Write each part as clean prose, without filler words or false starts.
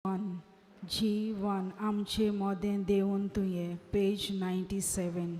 One जी one आमचे मोदें देवून तुये पेज 97.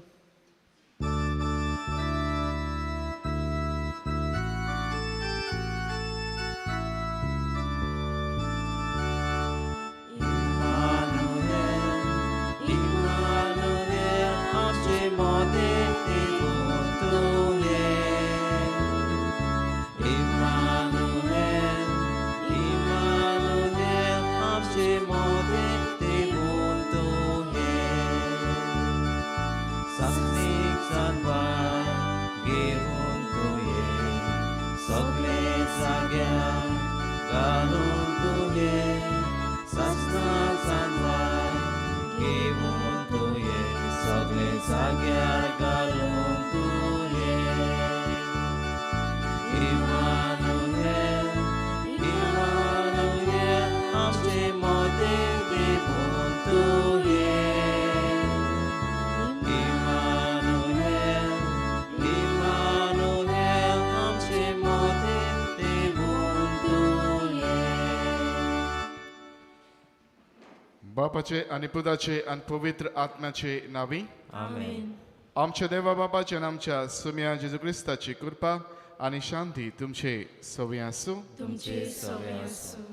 बापाचे आनी पुताचे आनी पवित्र आत्म्याचे नावी आमेन. आमच्या देवा बापाचे आनी आमच्या सुम्या जेजू क्रिस्ताची कृपा आनी शांती तुमचे सवय आसूं. तुमचे सवय आसूं.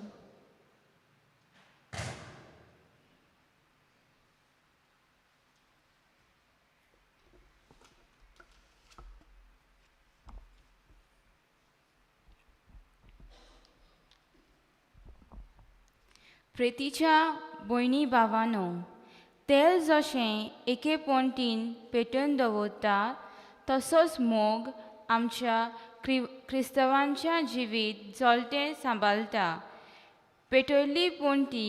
प्रेतीच्या भयणी भावानो, तेल जशें एके पणटीन पेटोवन दवरता तसोच मोग आमच्या क्रिस्तवांच्या जिवीत जळटें सांबाळटा. पेटयल्ली पणटी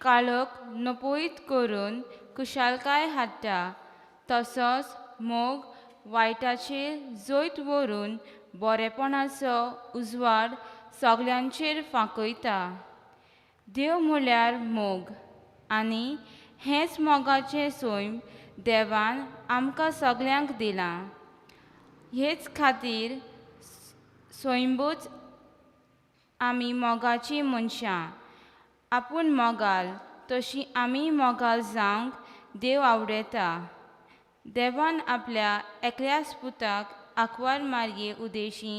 काळोख नपयत करून खुशालकाय हाडटा, तसोच मोग वायटाचेर जैत व्हरून बरेपणाचो उजवाड सगल्यांचेर फांकयता. देव म्हळ्यार मोग आनी हेंच मोगाचें सैम देवान आमकां सगल्यांक दिलां. हेच खातीर सैमूच आमी मोगाचीं मनशां. आपूण मोगाल तशी आमी मोगाल जावंक देव आवडटा. देवान आपल्या एकल्याच पुताक आंकवार मारये उदेशी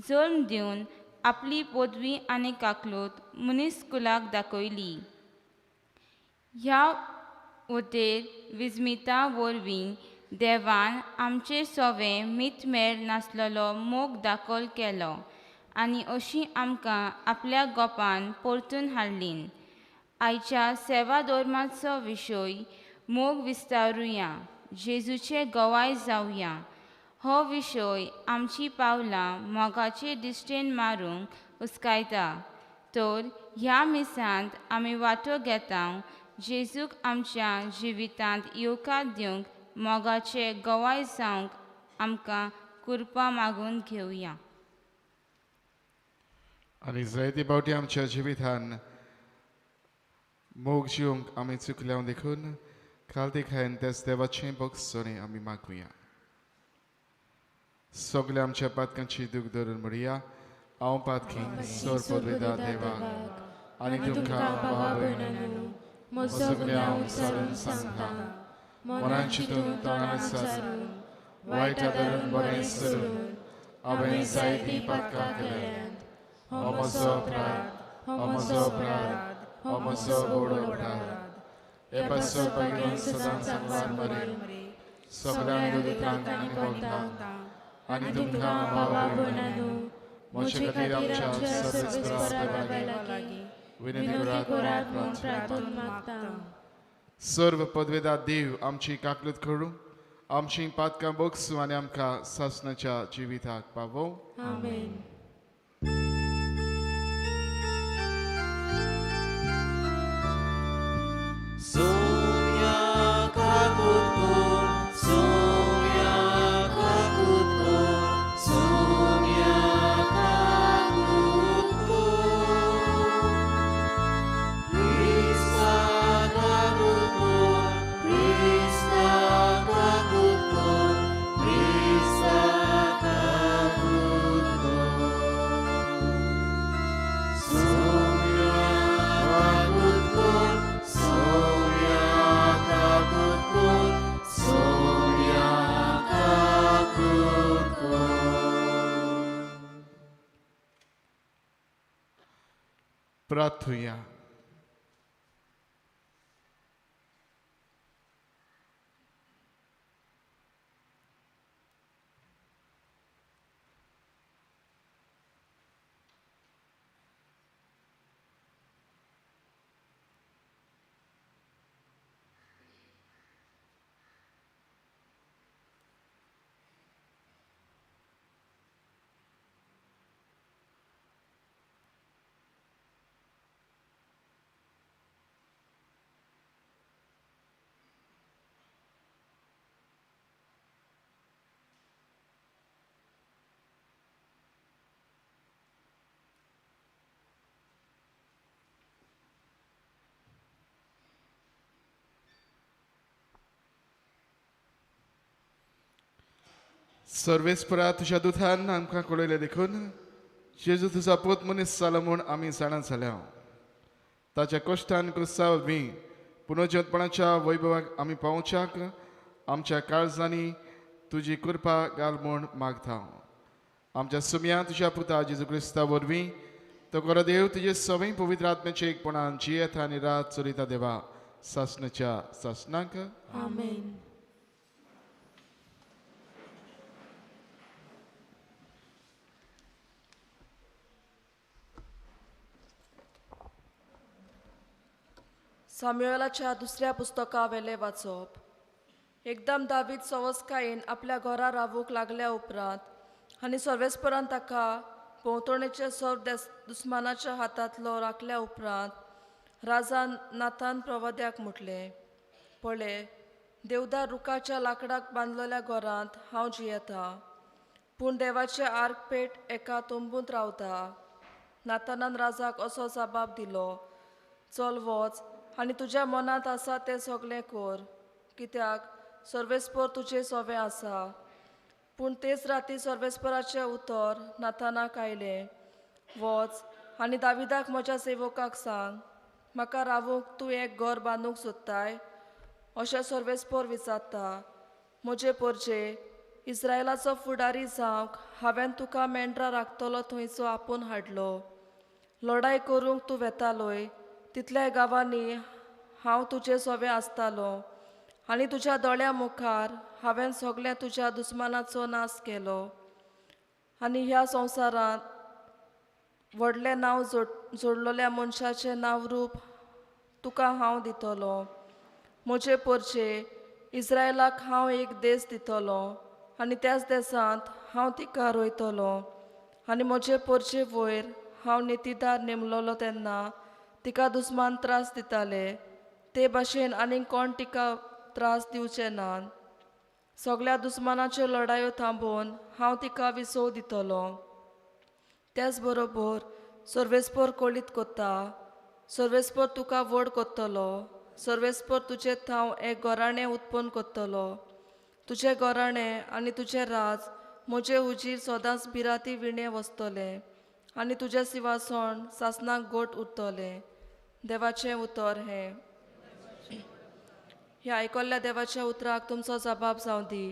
जल्म दिवन आपली पदवी आनी काकलूत मनीस कुलाक दाखयली. ह्या वटेर विस्मिता वरवीं देवान आमचे सवे मितमेर नासलेलो मोग दाखल केलो आनी अशी आमकां आपल्या गोपान परतून हाडली. आयच्या सेवा धर्माचो विशय मोग विस्तारुया, जेजूचे गवाय जावया. हो विशय आमची पावलां मोगाचे दिश्टेन मारूंक हुस्कायता. तर ह्या मिसांत आमी वांटो घेता जेजूक आमच्या जिवितांत येवकार दिवंक मोगाचे गवाय जावंक आमकां कृपा मागून घेवया. आनी जायते फावटी आमच्या जिवितान मोग जिवंक आमी चुकल्या देखून खालती खायन त्याच देवाचें भोगसणें आमी मागुया. सगल्या आमच्या पातकांची दूख धरून म्हणया, हांव पातकी सोर पदवेदा देवाक आनी तुमकां भाव भयणांनो म्हजो गुन्यांव उचारून सांगता. मनान चिंतून तोंडान सारून वायट धरून बरें सरून हांवें जायतीं पातकां केल्यांत. हो म्हजो अपराध, हो म्हजो अपराध, हो म्हजो व्हड अपराध. हे पासत भगिनी सदांच सांगवार मरे सगळ्यांक दुतांक आनी भक्तांक आनी तुमकां भावा भयणांनो म्हजे खातीर आमच्या सर्वेस्परा देवा लागीं विनंती करात म्हूण प्रार्थना मागता. सर्व पदवेदा देव आमची काकलूत करूं, आमची पातकां बोगसूं आनी आमकां सासणाच्या जिविताक पावोवं. आमेन. Krista kakut प्रार्थुया. सर्वेस्परा तुज्या दुथान आमकां कळयलें देखून जेजू तुजो पूत मनीस जालो म्हूण आमी जाणा जाल्या. ताच्या कश्टान क्रुसा वरवीं पुनर्जिवंतपणाच्या वैभवाक आमी पावोवच्याक आमच्या काळजांनी तुजी कृपा घाल म्हूण मागता. आमच्या सुम्या तुज्या पुता जेजू क्रिस्ता वरवीं तो खरो देव तुजे सवय पवित्र आत्म्याचे एकपणान जियेता आनी रात चलयता देवा सासणाच्या सासणाक. आमेन. सामुएलाच्या दुसऱ्या पुस्तकावेलें वाचप. एकदम दावीद सवस्कायेन आपल्या घरा रावूंक लागल्या उपरांत आनी सर्वेस्परान ताका भोंवतणेच्या सर्व दुस्मानाच्या हातांतलो राखल्या उपरांत राजान नाथान प्रवाद्याक म्हटलें, पळय, देवदार रुखाच्या लाकडाक बांदलेल्या घरांत हांव जियेता, पूण देवाचे आर्कपेट एका तंबूंत रावता. नाथानान राजाक असो जबाब दिलो, चल वच आनी तुज्या मनांत आसा तें सगळें कर, कित्याक सर्वेस्पर तुजें सवें आसा. पूण तेच राती सर्वेस्पराचें उतर नाथानाक आयलें, वच आनी दाविदाक म्हज्या सेवकाक सांग, म्हाका रावूंक तूं एक घर बांदूंक सोदताय अशें सर्वेस्पर विचारता. म्हजे परजे इस्रायलाचो फुडारी जावंक हांवें तुका मेंढरां राखतलो थंयचो आपोवन हाडलो. लडाय करूंक तूं वेतालोय तितल्या गांवांनी हांव तुजे सवें आसतालो आनी तुज्या दोळ्या मुखार हांवें सगळ्या तुज्या दुस्मानाचो नाश केलो. आनी ह्या संवसारांत व्हडलें नांव जोडलेल्या मनशाचें नांव रूप तुका हांव दितलो. म्हजे परजे इस्रायलाक हांव एक देश दितलो आनी त्याच देशांत हांव तिका रोयतलो. आनी म्हजे परजे वयर हांव नितीदार नेमलोलो तेन्ना तिका दुस्मान त्रास दिताले ते भाशेन आनीक कोण तिका त्रास दिवचे नात. सगळ्या दुस्मानाच्यो लडायो थांबोवन हांव तिका विसव दितलो. त्याच बरोबर सर्वेस्पर कळीत कोत्ता, सर्वेस्पर तुका व्हड कोत्तलो, सर्वेस्पर तुजें थाव एक घराणें उत्पन्न कोत्तलो. तुजें घराणें आनी तुजें राज म्हजे हुजीर सदांच भिरांती विणें वसतलें आनी तुजें सिंवासन सासणाक गोट उरतलें. देवाचें उतर हें. ह्या आयकल्ल्या देवाच्या उतराक तुमचो जबाब जावं दी.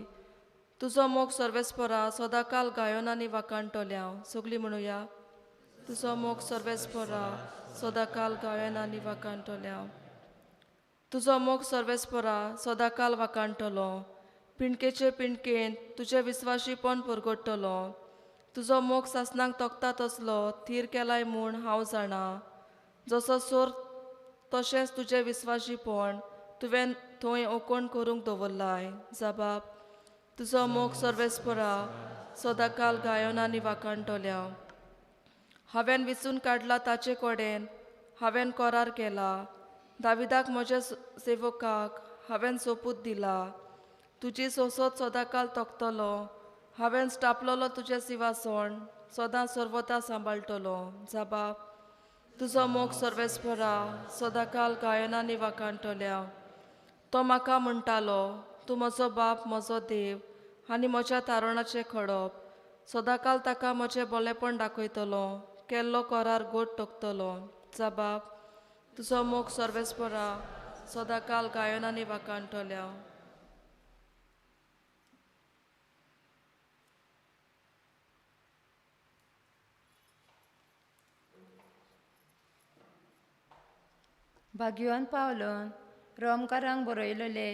तुजो मोग सर्वेस्परा सदांकाल गायन आनी वाखाणटल्या. सगळीं म्हणुया, तुजो मोग सर्वेस्परा सदांकाल गायन आनी वाखाणटल्या. तुजो मोग सर्वेस्परा सदांकाल वाखाणटलो, पिंडकेचे पिंडकेन तुजें विस्वाशीपण परगट्टलो. तुजो मोग सासणाक तोखता तसलो थीर केलाय म्हूण हांव जाणा. जसो सोर तशेंच तुजें विस्वाशीपण तुवें थंय ओकोण करूंक दवरलाय. जबाब, तुजो मोग सर्वेस्परा सदांकाल गायन आनी वाखाणटल्या. हांवें विचून काडला ताचे कडेन हांवें करार केला. दाविदाक म्हज्या सेवकाक हांवें सोपूत दिला. तुजी सोसत सदांकाल तोखतलो. हांवें स्टापलोलो तुजें सिंवासन सदां सर्वता सांबाळटलो. जबाब, तुजो मोग सर्वेस्परा सदांकाल गायन आनी वाखाणटल्या. तो म्हाका म्हणटालो, तूं म्हजो बाप, म्हजो देव आनी म्हज्या तारणाचें खडप. सदांकाल ताका म्हजें बरेपण दाखयतलो, केल्लो करार गोड टोकतलो. जबाब, तुजो मोग सर्वेस्परा सदांकाल गायन आनी वाखाणटल्या. भाग्यवान पावलोन रोमकारांक बरयलेले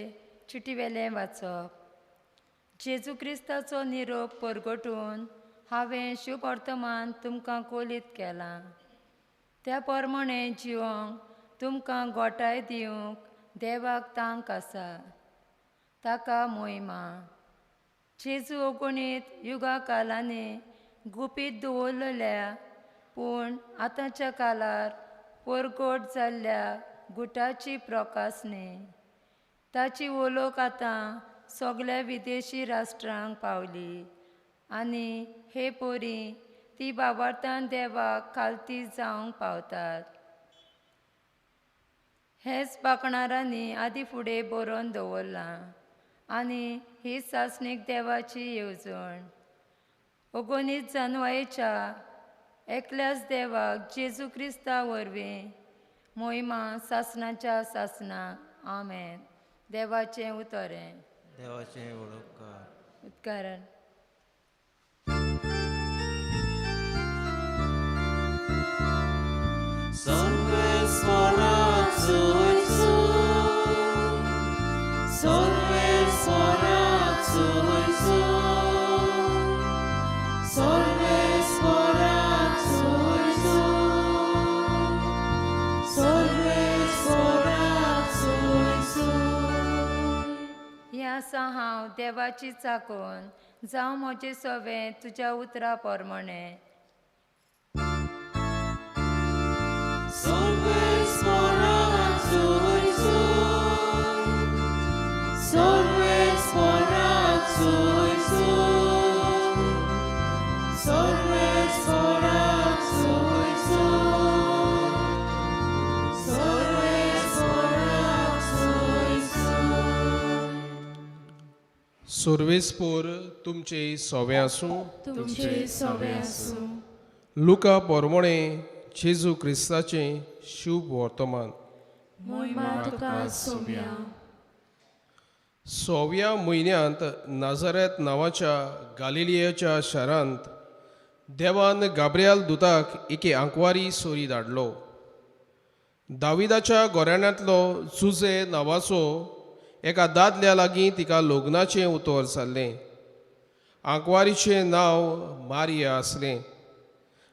चिटीवेलें वाचप. जेजू क्रिस्ताचो निरोप परगटून हांवें शुभ वर्तमान तुमकां कोलीत केलां. त्या प्रमाणे जिवोंक तुमकां गोठाय दिवंक देवाक तांक आसा. ताका मोहिमा. जेजू अगणीत युगा कालांनी गुपीत दवरलेल्या पूण आतांच्या कालार परगट जाल्ल्या गुटाची प्रकासणी. ताची ओलोक आतां सगल्या विदेशी राष्ट्रांक पावली आनी हे पोरी ती बाबार्तान देवाक खालती जावंक पावतात. हेच बाकणारांनी आदी फुडें बरोवन दवरलां आनी ही सासणीक देवाची येवजण. अगणीत जानवायेच्या एकल्याच देवाक जेजू क्रिस्ता वरवीं मोहिमा सासणाच्या सासणाक. आमेन. देवाचें उतर हें. देवाचें उपकार. उत्कारण. हें आसा हांव देवाची चाकून जावं म्हजें सवें तुज्या उतरा प्रमाणें. सोर्वेस्पोर तुमचे सोवे आसूं. तुमचे सोवे आसूं. लुका पोरमोणे जेजू क्रिस्ताचें शुभ वर्तमान. मोहिमा तुका सोम्या. सोव्या म्हयन्यांत नाझारेत नांवाच्या गालिलियाच्या शारांत देवान गाब्रियाल दुताक एके आंकवारी सोरी धाडलो. दाविदाच्या गोऱ्याण्यांतलो जुजे नांवाचो एका दादल्या लागीं तिका लग्नाचें उतर जाल्लें. आंकवारीचें नांव मारिया आसलें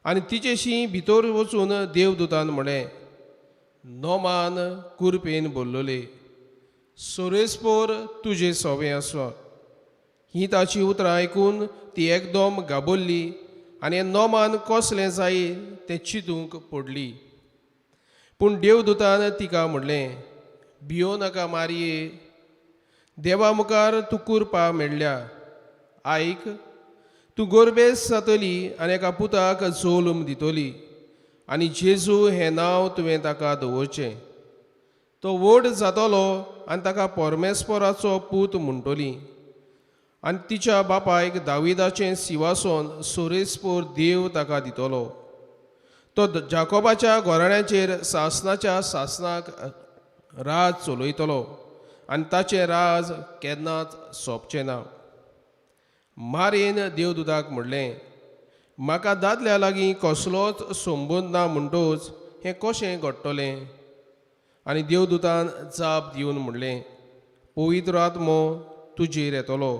आनी तिचेशी भितर वचून देवदूतान म्हणलें, नोमान कुरपेन बोल्लोले, सोरेस्पोर तुजें सोवें आसा. हीं ताची उतरां आयकून ती एकदम गाबरली आनी नोमान कसलें जाय तें चिंतूंक पडली. पूण देवदूतान तिका म्हणलें, भियो नाका मारये, देवा मुखार तूं कुरपा मेळ्ळ्या. आयक, तूं गोरबेस जातली आनी एका पुताक जोल्म दितली आनी जेजू हें नांव तुवें ताका दवरचें. तो व्हड जातलो आनी ताका परमेस्पराचो पूत म्हणटली आनी तिच्या बापायक दाविदाचें सिवासन सोरेस्पोर देव ताका दितलो. तो जाकोबाच्या घराण्याचेर सासणाच्या सासणाक राज चलयतलो आनी ताचें राज केन्नाच सोंपचें ना. मारयेन देवदूताक म्हणलें, म्हाका दादल्या लागीं कसलोच संबंद ना म्हणटोच हें कशें घडटलें? आनी देवदूतान जाप दिवन म्हणलें, पवित्र आत्मो तुजेर येतलो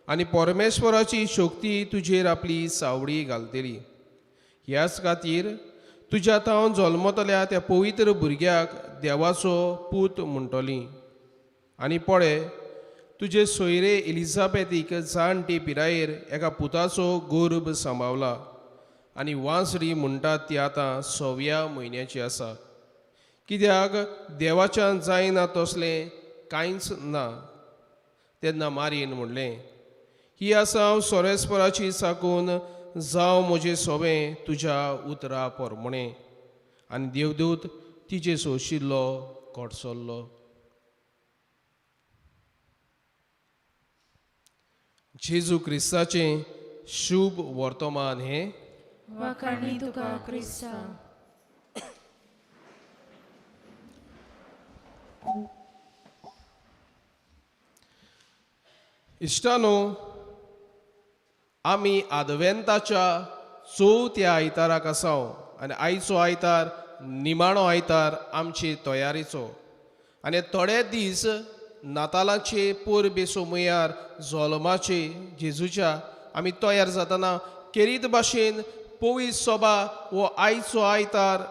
आनी परमेश्वराची शक्ती तुजेर आपली सावळी घालतली. ह्याच खातीर तुज्या थावन जल्मतल्या त्या पवित्र भुरग्याक देवाचो पूत म्हणटली. आनी पळय, तुजे सोयरे एलिझाबेथीक जाणटी पिरायेर एका पुताचो गर्भ सांबावला आनी वांसडी म्हणटात ती आतां सव्या म्हयन्याची आसा. कित्याक देवाच्यान जायना तसलें कांयच ना. तेन्ना मारयेन म्हणलें, ही आसा हांव सोरेस्पराची साकून, जावं म्हजें सोबें तुज्या उतरा प्रमाणें. आनी देवदूत तिचे सोशिल्लो कोडसल्लो. जेजू क्रिस्ताचें शुभ वर्तमान हें. वाखाणी तुका क्रिस्ता. इश्टानो, आमी आदवेंताच्या चवथ्या आयताराक आसाव आनी आयचो आयतार निमाणो आयतार आमची तयारीचो आनी थोडे दीस नातालाचे परबे सोमयार जल्माचे जेजूच्या आमी तयार जातना केरीत भाशेन पवित्र सोबा हो आयचो आयतार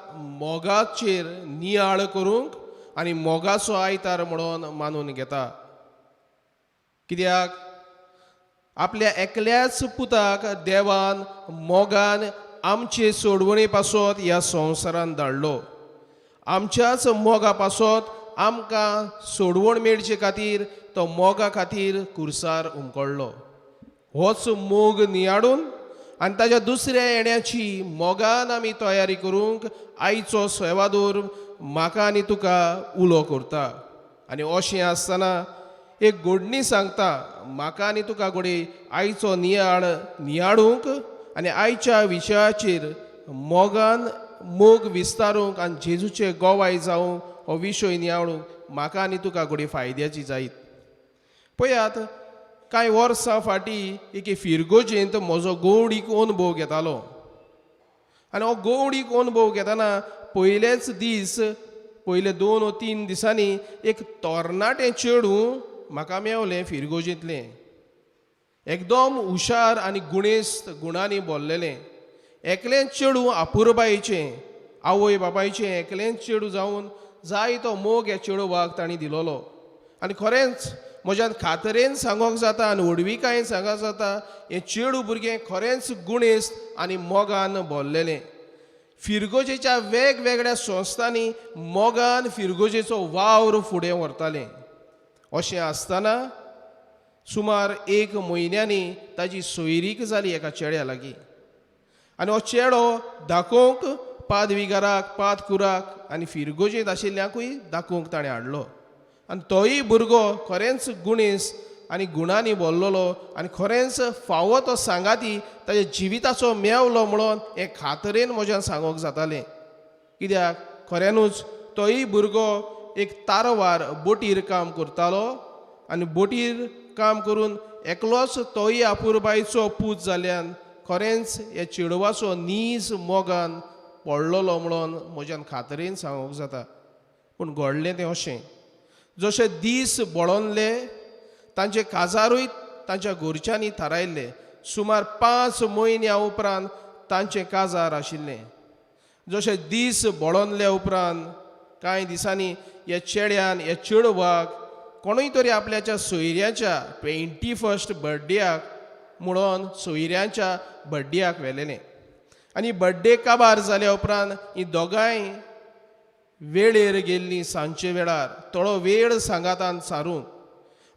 मोगाचेर नियाळ करूंक आनी मोगाचो आयतार म्हणून मानून घेता. कित्याक आपल्या एकल्याच पुताक देवान मोगान आमचे सोडवणे पासत ह्या संवसारान धाडलो. आमच्याच मोगा पासत आमकां सोडवण मेळचे खातीर तो मोगा खातीर कुर्सार उमकळ्ळो. होच मोग नियाडून आनी ताज्या दुसऱ्या येण्याची मोगान आमी तयारी करूंक आयचो सेवादोर म्हाका आनी तुका उलो करता. आनी अशें आसतना एक गोडणी सांगता म्हाका आनी तुका घोडये आयचो नियाळ नियाळूंक आनी आयच्या विशयाचेर मोगान मोग विस्तारूंक आनी जेजूचे गोवाय जावंक हो विशय नियाळूंक म्हाका आनी तुका घोडये फायद्याची जायत. पळयात कांय वर्सां फाटीं एके फिरगोजेंत म्हजो गोवडीक अनुभव घेतालो आनी हो गोवडीक अनुभव घेतना पयलेच दीस पयले 2 o 3 दिसांनी एक तरणाटें चेडूं म्हाका मेवलें फिरगोजेंतलें. एकदम हुशार आनी गुणेस्त गुणांनी भरलेलें एकलेंच चेडूं अपुरबायेचें आवय बापायचें एकलेंच चेडूं जावन जाय तो मोग ह्या चेडवाक तांणी दिलोलो. आनी खरेंच म्हज्यान खातरेन सांगोंक जाता आनी व्हडविकायेन सांगोंक जाता हें चेडूं भुरगें खरेंच गुणेस्त आनी मोगान भरलेलें. फिरगोजेच्या वेगवेगळ्या संस्थांनी मोगान फिरगोजेचो वावर फुडें व्हरतालें. अशें आसतना सुमार 1 म्हयन्यांनी ताजी सोयरीक जाली एका चेड्या लागीं आनी हो चेडो दाखोवंक पादविगाराक पादकुराक आनी फिरगोजेंत आशिल्ल्यांकूय दाखोवंक ताणें हाडलो. आनी तोय भुरगो खरेंच गुणेस आनी गुणांनी भरलेलो आनी खरेंच फावो तो सांगाती ताज्या जिविताचो मेवलो म्हणून हें खातरेन म्हज्यान सांगूंक जातालें. कित्याक खऱ्यानूच तोय भुरगो एक तारवार बोटीर काम करतालो आनी बोटीर काम करून एकलोच तोय अपुरबायचो पूत जाल्यान खरेंच ह्या चेडवाचो नीज मोगान पडलेलो म्हणून म्हज्यान खातरेन सांगूंक जाता. पूण घडलें तें अशें जशे दीस बळोनले तांचे काजारूय तांच्या घरच्यांनी थारायल्ले. सुमार 5 म्हयन्या उपरांत तांचें काजार आशिल्लें. जशे दीस बळोनले उपरांत कांय दिसांनी ह्या चेड्यान ह्या चेडवाक कोणूय तरी आपल्याच्या सोयऱ्याच्या 21st बड्डेयाक म्हणून सोयऱ्यांच्या बड्डेयाक व्हेलेलें. आनी बड्डे काबार जाल्या उपरांत ही दोगांय वेळेर गेल्लीं सांजचे वेळार थोडो वेळ सांगातान सारूंक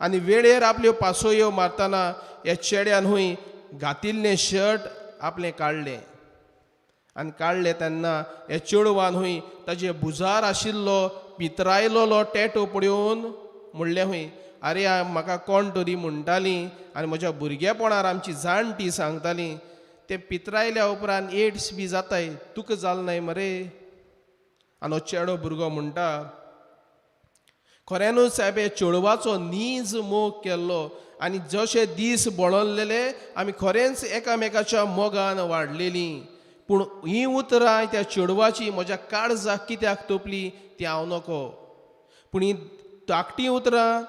आनी वेळेर आपल्यो पासयो मारतना ह्या चेड्यान हूंय घातिल्लें शर्ट आपलें काडलें आनी काडलें तेन्ना ह्या चेडवान हूंय ताजे भुजार आशिल्लो पितरायलोलो टॅटो पळोवन म्हणलें हूंय आरे म्हाका कोण तरी म्हणटालीं आनी म्हज्या भुरगेपणार आमची जाणटी सांगताली तें पितरायल्या उपरांत एड्स बी जाताय तुका जाल नाय मरे. आनी हो चेडो भुरगो म्हणटा खऱ्यानूच सायब हे चेडवाचो नीज मोग केल्लो आनी जशे दीस बळल्लेले आमी खरेंच एकामेकाच्या मोगान वाडलेलीं. पूण हीं उतरां त्या चेडवाची म्हज्या काळजाक कित्याक तोपली ती हांव नको. पूण हीं धाकटीं उतरां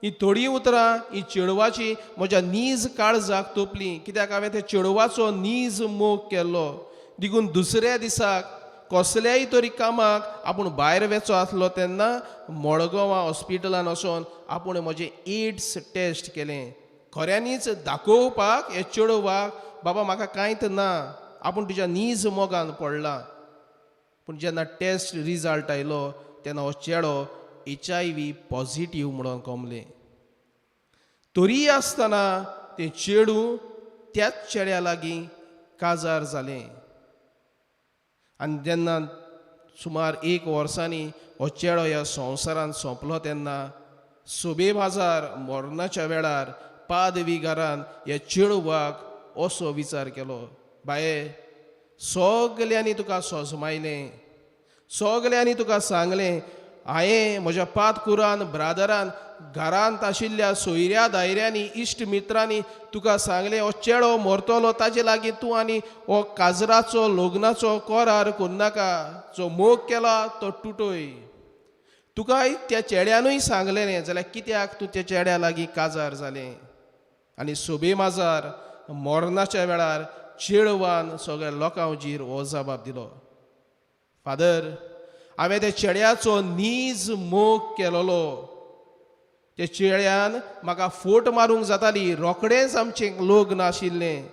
ही थोडीं उतरां ही चेडवाची म्हज्या नीज काळजाक तोपली कित्याक हांवें त्या चेडवाचो नीज मोग केल्लो. देखून दुसऱ्या दिसाक कसल्याय तरी कामाक आपूण भायर वेचो आसलो तेन्ना मडगांवां हॉस्पिटलान वचोन आपूण म्हजें एड्स टेस्ट केलें. खऱ्यांनीच दाखोवपाक हे चेडवाक बाबा म्हाका कांयच ना आपूण तुज्या नीज मोगान पडला. पूण जेन्ना टेस्ट रिजल्ट आयलो तेन्ना हो चेडो HIV positive म्हणून कोमलें. तरी आसतना तें चेडूं त्याच चेड्या लागीं काजार जालें. आनी जेन्ना सुमार 1 वर्सांनी हो चेडो ह्या संवसारान सोंपलो तेन्ना सोबे बाजार मरणाच्या वेळार पादविगारान ह्या चेडवाक असो विचार केलो, बाये सगल्यांनी तुका सोजमायलें, सगल्यांनी तुका सांगलें हांवें म्हज्या पातकुरान, ब्रादरान, घरांत आशिल्ल्या सोयऱ्या दायऱ्यांनी, इश्ट मित्रांनी तुका सांगलें हो चेडो मरतलो, ताजे लागीं तूं आनी हो काजराचो लग्नाचो करार करनाका, जो मोग केला तो तुटय. तुकाय त्या चेड्यानूय सांगलेलें, जाल्यार कित्याक तूं त्या चेड्या लागीं काजार जालें? आनी सोबे माजार मरणाच्या वेळार चेडवान सगळ्या लोकां हुजीर हो जबाब दिलो, फादर हांवें त्या चेड्याचो नीज मोग केलोलो, त्या चेड्यान म्हाका फोट मारूंक जाताली, रोखडेंच आमचें लग्न आशिल्लें,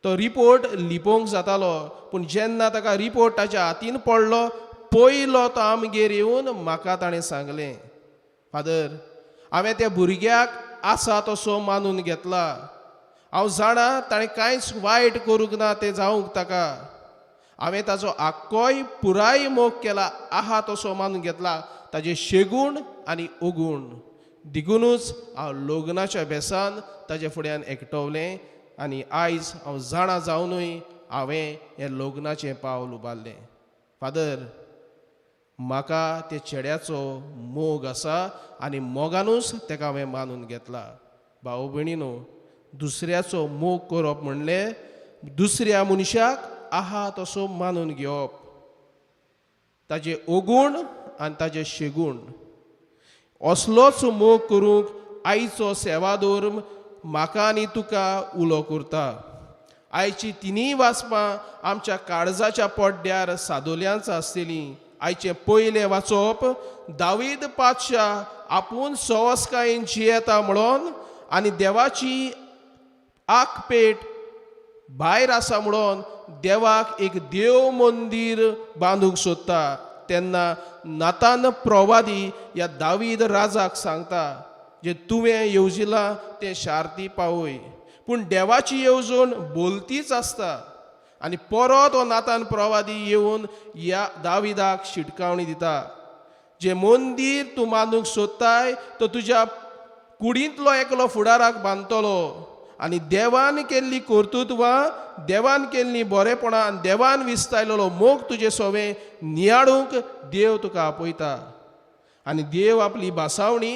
तो रिपोर्ट लिपोवंक जातालो, पूण जेन्ना ताका रिपोर्ट ताच्या हातीन पडलो पयलो तो आमगेर येवन म्हाका ताणें सांगलें, फादर हांवें त्या भुरग्याक आसा तसो मानून घेतला, हांव जाणा ताणें कांयच वायट करूंक ना तें जावंक ताका, हांवें ताचो आक्कोय पुराय मोग केला, आहा तसो मानून घेतला, ताजे शेगूण आनी ओगूण, देखुनूच हांव लग्नाच्या बेसान ताजे फुड्यान एकटवलें आनी आयज हांव जाणा जावनूय हांवें हें लग्नाचें पावल उबारलें. फादर म्हाका त्या चेड्याचो मोग आसा आनी मोगानूच ताका हांवें मानून घेतला. भाव भयणीनो, दुसऱ्याचो मोग करप म्हणलें दुसऱ्या मनशाक आहा तसो मानून घेवप, ताजे ओगूण आनी ताजे शेगूण. असलोच मोग करूंक आयचो सेवाधर्म म्हाका आनी तुका उलो करता. आयची तिनूय वाचपां आमच्या काळजाच्या पड्ड्यार सादोल्यांच आसतलीं. आयचें पयलें वाचप दावीद पातशा आपूण सवस्कायेन जियेता म्हणून आनी देवाची आकपेट भायर आसा म्हणून देवाक एक देव मंदीर बांदूंक सोदता, तेन्ना नातान प्रवादी ह्या दावीद राजाक सांगता, जे तुवें येवजिलां तें शार्ती पावय, पूण देवाची येवजण बोलतीच आसता. आनी परत हो नातान प्रवादी येवन ह्या दाविदाक शिटकावणी दिता, जें मंदीर तूं बांदूंक सोदताय तो तुज्या कुडींतलो एकलो फुडाराक बांदतलो आनी देवान केल्ली कर्तृत्वां, देवान केल्ली बरेपणां आनी देवान विस्तायलेलो मोग तुजे सोवें नियाळूंक देव तुका आपयता. आनी देव आपली भासावणी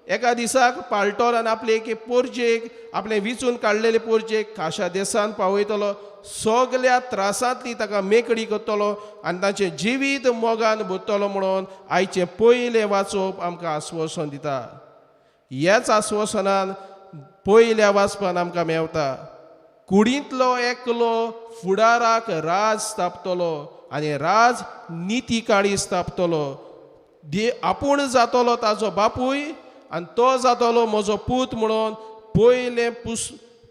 एका दिसाक पालटलो आनी आपले एके पोरजेक, आपले विचून काडलेले पोरजेक खाशा देसान पावयतलो, सगल्या त्रासांतली ताका मेकळी करतलो आनी ताचें जिवीत मोगान भरतलो म्हणून आयचें पयलें वाचप आमकां आस्वासन दिता. ह्याच आस्वासनान पयल्या वाचपान आमकां मेवता, कुडींतलो एकलो फुडाराक राज स्थापतलो आनी राज निती काळी स्थापतलो, दे आपूण जातलो ताजो बापूय आनी तो जातलो म्हजो पूत म्हणून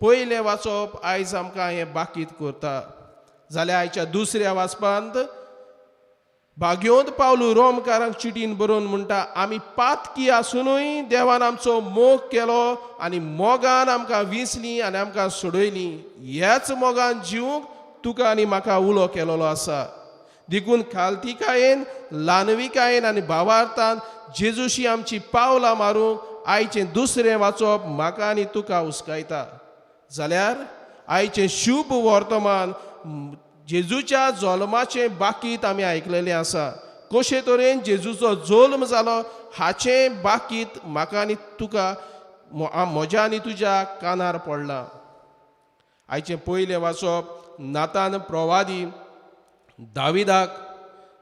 पयलें वाचप आयज आमकां हें बाकीत करता. जाल्यार आयच्या दुसऱ्या वाचपांत भाग्योंत पावलू रोमकारांक चिटीन बरोवन म्हणटा, आमी पातकी आसुनूय देवान आमचो मोग केलो आनी मोगान आमकां विंचली आनी आमकां सोडयली, ह्याच मोगान जिवूंक तुका आनी म्हाका उलो केलोलो आसा. देखून खालतिकायेन, ल्हानविकायेन आनी भावार्थान जेजूशी आमची पावलां मारूंक आयचें दुसरें वाचप म्हाका आनी तुका हुस्कायता. जाल्यार आयचें शुभ वर्तमान जेजूच्या जल्माचें बाकीत आमी आयकलेलें आसा, कशे तरेन जेजूचो जल्म जालो हाचें बाकीत म्हाका आनी तुका म्हज्या आनी तुज्या कानार पडलां. आयचें पयलें वाचप नातान प्रवादी दाविदाक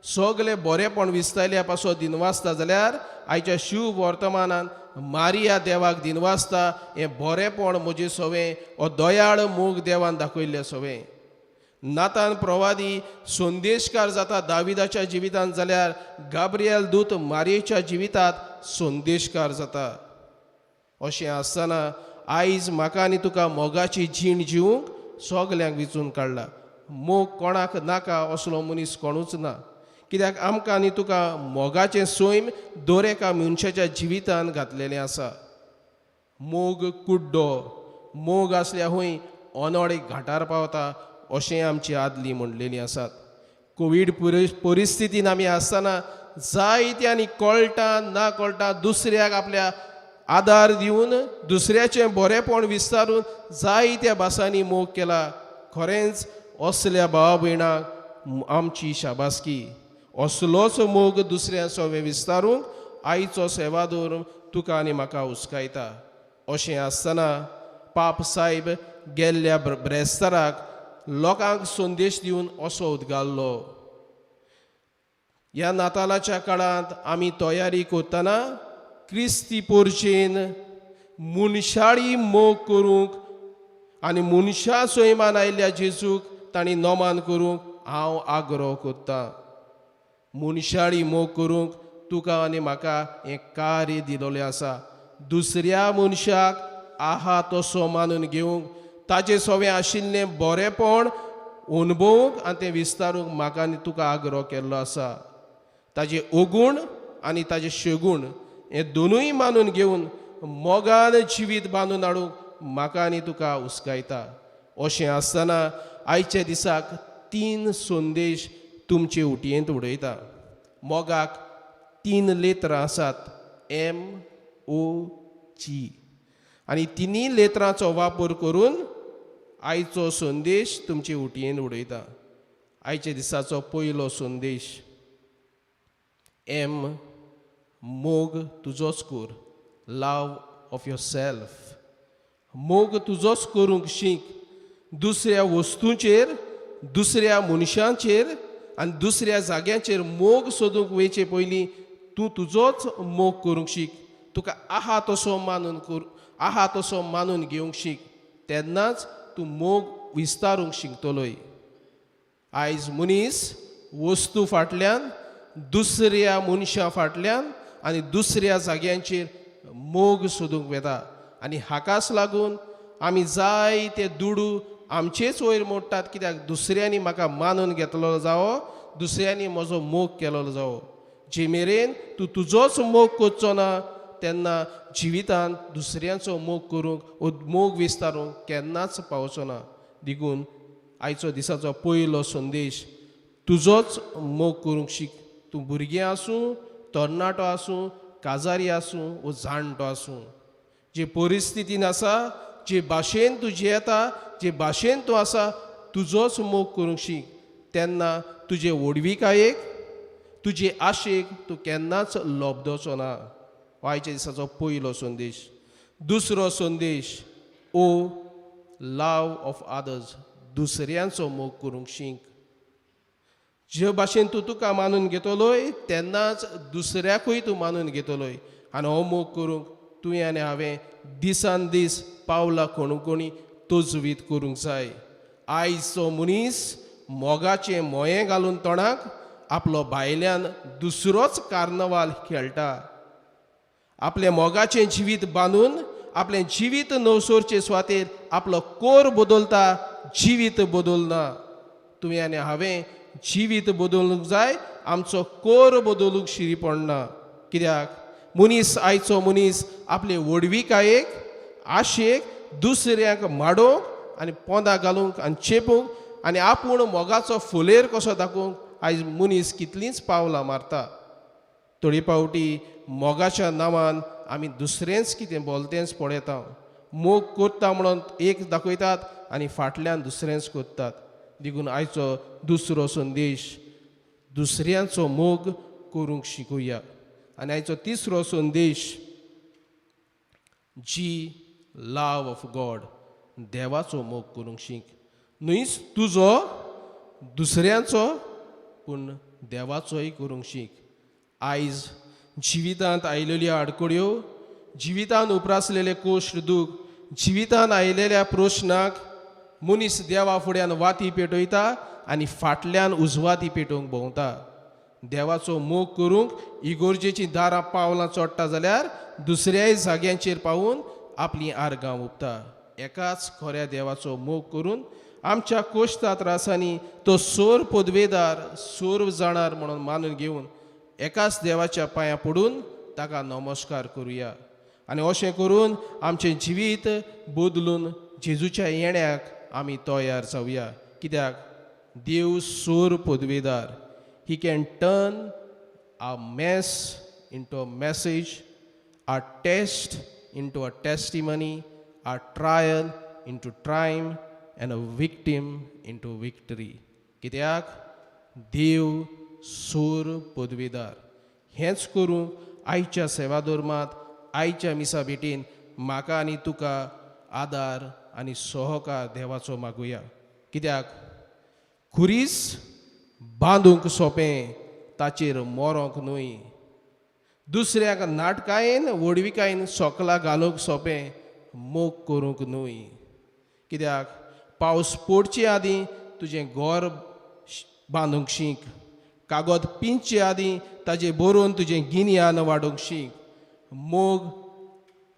सगले बरेपण विस्तायल्या पासो दिनवासता, जाल्यार आयच्या शिव वर्तमानान मारिया देवाक दिनवासता, हें बरेपण म्हजें सवें हो दयाळ मोग देवान दाखयल्लें सवें. नातान प्रवादी संदेशकार जाता दाविदाच्या जिवितांत, जाल्यार गाब्रियल दूत मारयेच्या जिवितांत संदेशकार जाता. अशें आसतना आयज म्हाका आनी तुका मोगाची जीण जिवूंक सगल्यांक विचून काडला. मोग कोणाक नाका असलो मनीस कोणूच ना, कित्याक आमकां आनी तुका मोगाचें सैम दर एका मनशाच्या जिवितान घातलेलें आसा. मोग कुड्डो, मोग आसल्यार हूंय अनोड एक घाटार पावता अशें आमची आदली म्हणलेली आसात. कोवीड परिस्थितीन आमी आसतना जायते आनी कळटा ना कळटा दुसऱ्याक आपल्या आदार दिवन दुसऱ्याचें बरेपण विस्तारून जायत्या भासांनी मोग केला. खरेंच असल्या भावा भयणांक आमची शाबासकी. असलोच मोग दुसऱ्या सोवे विस्तारूंक आयचो सेवादोर तुका आनी म्हाका हुस्कायता. अशें आसतना पाप सायब गेल्ल्या ब्रेस्ताराक लोकांक संदेश दिवन असो उदगारलो, ह्या नातालाच्या काळांत आमी तयारी करतना क्रिस्ती पोरचेन मनशाळी मोग करूंक आनी मनशा सैमान आयिल्ल्या जेजूक तांणी नमान करूंक हांव आग्रो करतां. मनशाळी मोग करूंक तुका आनी म्हाका हें कार्य दिलोलें आसा. दुसऱ्या मनशाक आहा तसो मानून घेवंक, ताजे सोवें आशिल्लें बरेंपण अणभवूंक आनी तें विस्तारूंक म्हाका आनी तुका आग्रो केल्लो आसा. ताजे ओगूण आनी ताजे शेगूण हे दोनूय मानून घेवन मोगान जिवीत बांदून हाडूंक म्हाका आनी तुका हुस्कायता. अशें आसतना आयच्या दिसाक 3 संदेश तुमचे उटयेंत उडयता. मोगाक 3 लेत्रां आसात, MOG, आनी तिनूय लेत्रांचो वापर करून आयचो संदेश तुमचे उटयेन उडयता. आयच्या दिसाचो पयलो संदेश M, मोग तुजोच कर, लव ऑफ your self. मोग तुजोच करूंक शीक. दुसऱ्या वस्तूंचेर, दुसऱ्या मनशांचेर आनी दुसऱ्या जाग्यांचेर मोग सोदूंक वयचे पयलीं तूं तुजोच मोग करूंक शीक. तुका आहा तसो मानून कर, आहा तसो मानून घेवंक शीक, तेन्नाच तूं मोग विस्तारूंक शिकतलोय. आयज मनीस वस्तू फाटल्यान, दुसऱ्या मनशा फाटल्यान आनी दुसऱ्या जाग्यांचेर मोग सोदूंक वेता आनी हाकाच लागून आमी जायते दुडू आमचेच वयर मोडटात, कित्याक दुसऱ्यांनी म्हाका मानून घेतलो जावो, दुसऱ्यांनी म्हजो मोग केलो जावो. जे मेरेन तूं तुजोच मोग करचो ना तेन्ना जिवितांत दुसऱ्यांचो मोग करूंक वो मोग विस्तारूंक केन्नाच पावचो ना. देखून आयचो दिसाचो पयलो संदेश, तुजोच मोग करूंक शीक. तूं भुरगें आसूं, तरणाटो आसूं, काजारी आसूं वो जाणटो आसूं, जे परिस्थितीन आसा, जे भाशेन तूं जियेता, जे भाशेन तूं आसा, तुजोच मोग करूंक शीक. तेन्ना तुजे व्हडविकायेक, तुजे आशेक तूं केन्नाच लोबदोचो ना. हो आयच्या दिसाचो पयलो संदेश. दुसरो संदेश, ओ लव ऑफ आदर्स, दुसऱ्यांचो मोग करूंक शीक. जे भाशेन तूं तुका मानून घेतलोय तेन्नाच दुसऱ्याकूय तूं मानून घेतलोय. आनी हो मोग करूंक तुवें आनी हांवें दिसान दीस पावलां कोणकोणी तजवीत करूंक जाय. आयचो मनीस मोगाचें मोयें घालून तोंडाक आपलो भायल्यान दुसरोच कार्नवाल खेळटा. आपलें मोगाचें जिवीत बांदून आपलें जिवीत नवसोरचे सुवातेर आपलो कोर बदलता, जिवीत बदलना. तुवें आनी हांवें जिवीत बदलूंक जाय, आमचो कोर बदलूंक शिरी पडना. कित्याक मनीस, आयचो मनीस आपले व्हडविकायेक, आशेक दुसऱ्यांक माडोवंक आनी पोंदा घालूंक आनी चेपूंक आनी आपूण मोगाचो फुलेर कसो दाखोवंक आयज मनीस कितलींच पावलां मारता. थोडी पावटी मोगाच्या नांवान आमी दुसरेंच कितें बोलतेंच पळयता. मोग करता म्हणून एक दाखयतात आनी फाटल्यान दुसरेंच करतात. देखून आयचो दुसरो संदेश, दुसऱ्यांचो मोग करूंक शिकूया. आनी आयचो तिसरो संदेश, जी लव ऑफ गॉड, देवाचो मोग करूंक शीक. न्हयच तुजो, दुसऱ्यांचो, पूण देवाचोय करूंक शीक. आयज जिवितांत आयलेल्यो आडखळ्यो, जिवितांत उप्रासलेले कोश्ट दूख, जिवितांत आयलेल्या प्रश्नाक मनीस देवा फुड्यान वाती पेटयता आनी फाटल्यान उजवाती पेटोवंक भोंवता. देवाचो मोग करूंक इगोर्जेचीं दारां पावलां चडटा जाल्यार दुसऱ्याय जाग्यांचेर पावून आपलीं आर्गां ओंपता. एकाच खऱ्या देवाचो मोग करून आमच्या कोश्टा त्रासांनी तो सोर पदवेदार, सोर जाणार म्हणून मानून घेवन एकाच देवाच्या पांयां पडून ताका नमस्कार करुया. आनी अशें करून आमचें जिवीत बदलून जेजूच्या येण्याक आमी तयार जावया. कित्याक देव सोर पदवेदार. He can turn a mess into a message, a test into a testimony, a trial into triumph and a victim into victory. कित्याक देव सोर पदवीदार. हेंच करूंक आयच्या सेवा धर्मांत आयच्या मिसा भेटीन म्हाका आनी तुका आदार आनी सहकार देवाचो मागुया. कित्याक खुरीस बांदूंक सोंपें, ताचेर मरोंक न्हय. दुसऱ्याक नाटकायेन व्हडविकायेन सोकला घालूंक सोंपें, मोग करूंक न्हय. कित्याक पावस पडचे आदीं तुजें घर बांदूंक शीक, कागद पिंजचे आदीं ताजें बरोवन तुजें गिन्यान वाडोवंक शीक, मोग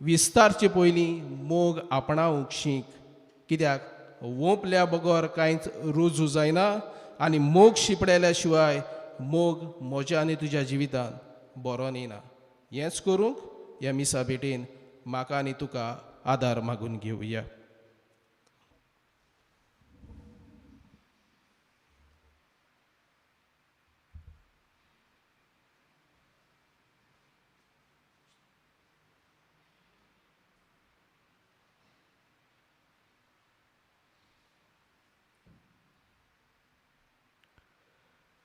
विस्तारचे पयलीं मोग आपणावंक शीक. कित्याक वोंपल्या बगर कांयच रुजू जायना आनी मोग शिंपडल्या शिवाय मोग म्हज्या आनी तुज्या जिवितांत बरो येना. हेंच करूंक ह्या मिसा भेटेन म्हाका आनी तुका आदार मागून घेवया.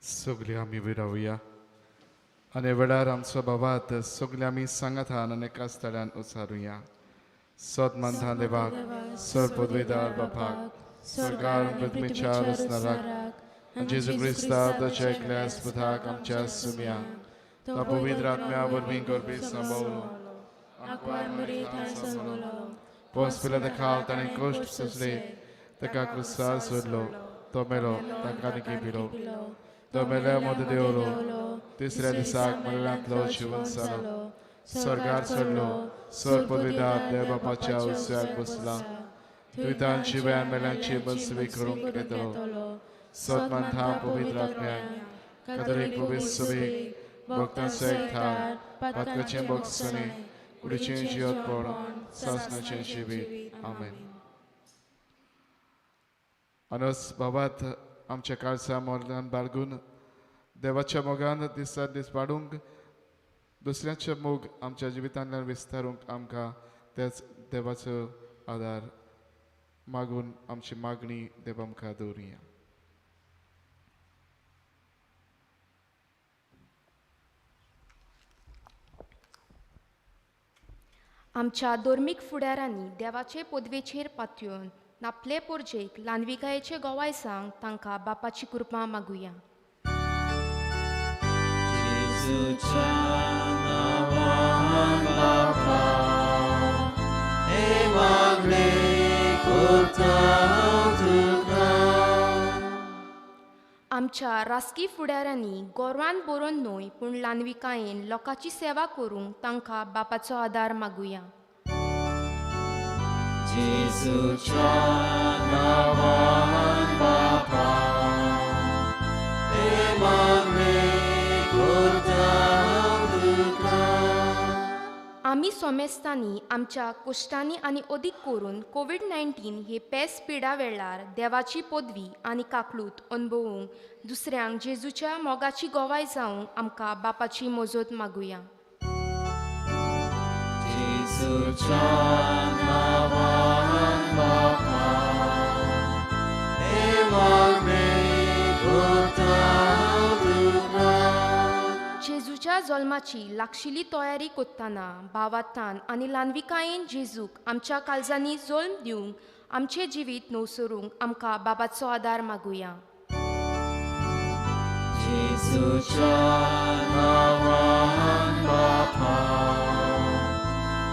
सगळीं आमी विरावया आनी वेळार आमचो बाबात सगळीं आमी सांगातान आनी एका स्थळान उचारुया. सत मानता देवाक, सर पदवीदार बापाक, सरकार पृथ्वीच्या रचणाराक, जेजू क्रिस्ता ताच्या एकल्या स्पृताक आमच्या सुम्या तो पवित्र आत्म्या वरवीं करपी सांबावलो, पोस पिला खाल ताणें कश्ट सोंसले, ताका क्रिस्तार सोडलो, तो मेलो, ताका निकी पिलो, तो मेल्या मदीं देवलो, तिसऱ्या दिसाक मरणांतलो जिवन जालो, स्वर्गार चडलो, सर पदवीदार देव बापाच्या उस्याक बसला, दुयतांची बयान मेल्यांची मनसवी करूंक येतलो. सत मानता पवित्र आत्म्याक, कातोलीक पवित्र सभेक, भक्तांचो एकठार, पातकाचें भोगसणें, कुडीचें जियतपण, सासणाचें जिवीत. आमेन. अनस बाबात आमच्या काळसा मोगान बाळगून देवाच्या मोगान दिसान दीस वाडूंक, दुसऱ्याचे मोग आमच्या जिवितांतल्यान विस्तारूंक आमकां त्याच देवाचो आदार मागून आमची मागणी देवा मुखार दवरुया. आमच्या धर्मीक फुडारांनी देवाचे पदवेचेर पातयेवन नापले पोरजेक ल्हानविकायेचे गोवाय सांग तांकां बापाची कृपा मागुया. आमच्या राजकी फुडारांनी गोरवान बरोवन न्हय पूण ल्हानविकायेन लोकांची सेवा करूंक तांकां बापाचो आदार मागुया. जेजूच्या नांवान बापा हे मागणें करता तुका. आमी सोमेस्तांनी आमच्या कुश्टांनी आनी अदीक करून कोवीड-19 हे पेस पिडा वेळार देवाची पदवी आनी काकलूत अणभवूंक दुसऱ्यांक जेजूच्या मोगाची गोवाय जावंक आमकां बापाची मजत मागुया. जेजूच्या नांवान बापा हे मागणें करता तुका. जेजूच्या जल्माची लागशिल्ली तयारी करतना भावार्थान आनी ल्हानविकायेन जेजूक आमच्या काळजांनी जल्म दिवंक आमचें जिवीत नवसरूंक आमकां बाबाचो आदार मागुया. जेजूच्या नांवान बापा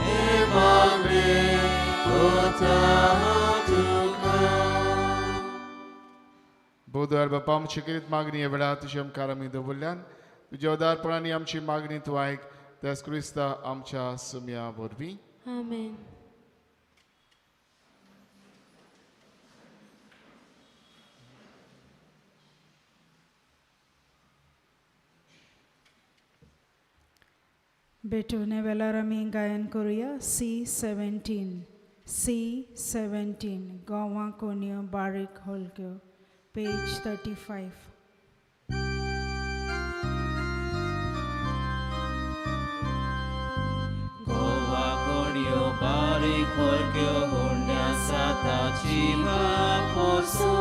हे मागणें करता तुका. बोधर बापा आमची किरीत मागणी ह्या वेळार तुज्या मुखार आमी दवरल्यान तुज्या उदारपणांनी आमची मागणी तूं आयक, त्याच क्रिस्ता आमच्या सुम्या वरवीं. आमेन. भेटवणे वेळार आमी गायन करुया C17 C17 Goa कोन्यो बारीक हलक्यो, पेज 35. गोवा कोणयो बारीक हलक्यो हुंड्या साताची मापोसो,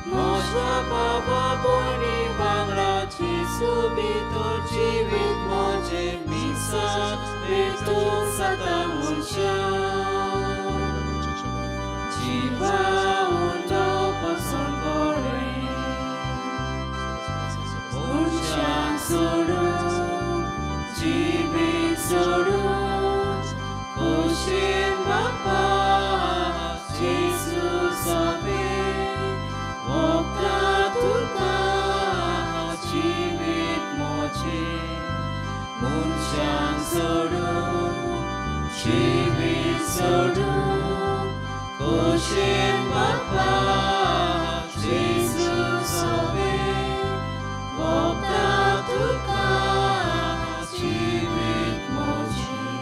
म्हज्या बाबा भयणी वांगडा जेजू भितर जिवीत म्हजें मिसाक भेटून जाता मनशां जिवा उंडो पसून बरें मनशांक सोडून जिवीत सोडून खोशेन बापा जेजू सोबें ओंपता तुका जिवीत म्हजें मनशांक सोडून जिवीत सोडून खोशेन बापा जेजू सोबें ओंपता तुका जिवीत म्हजें.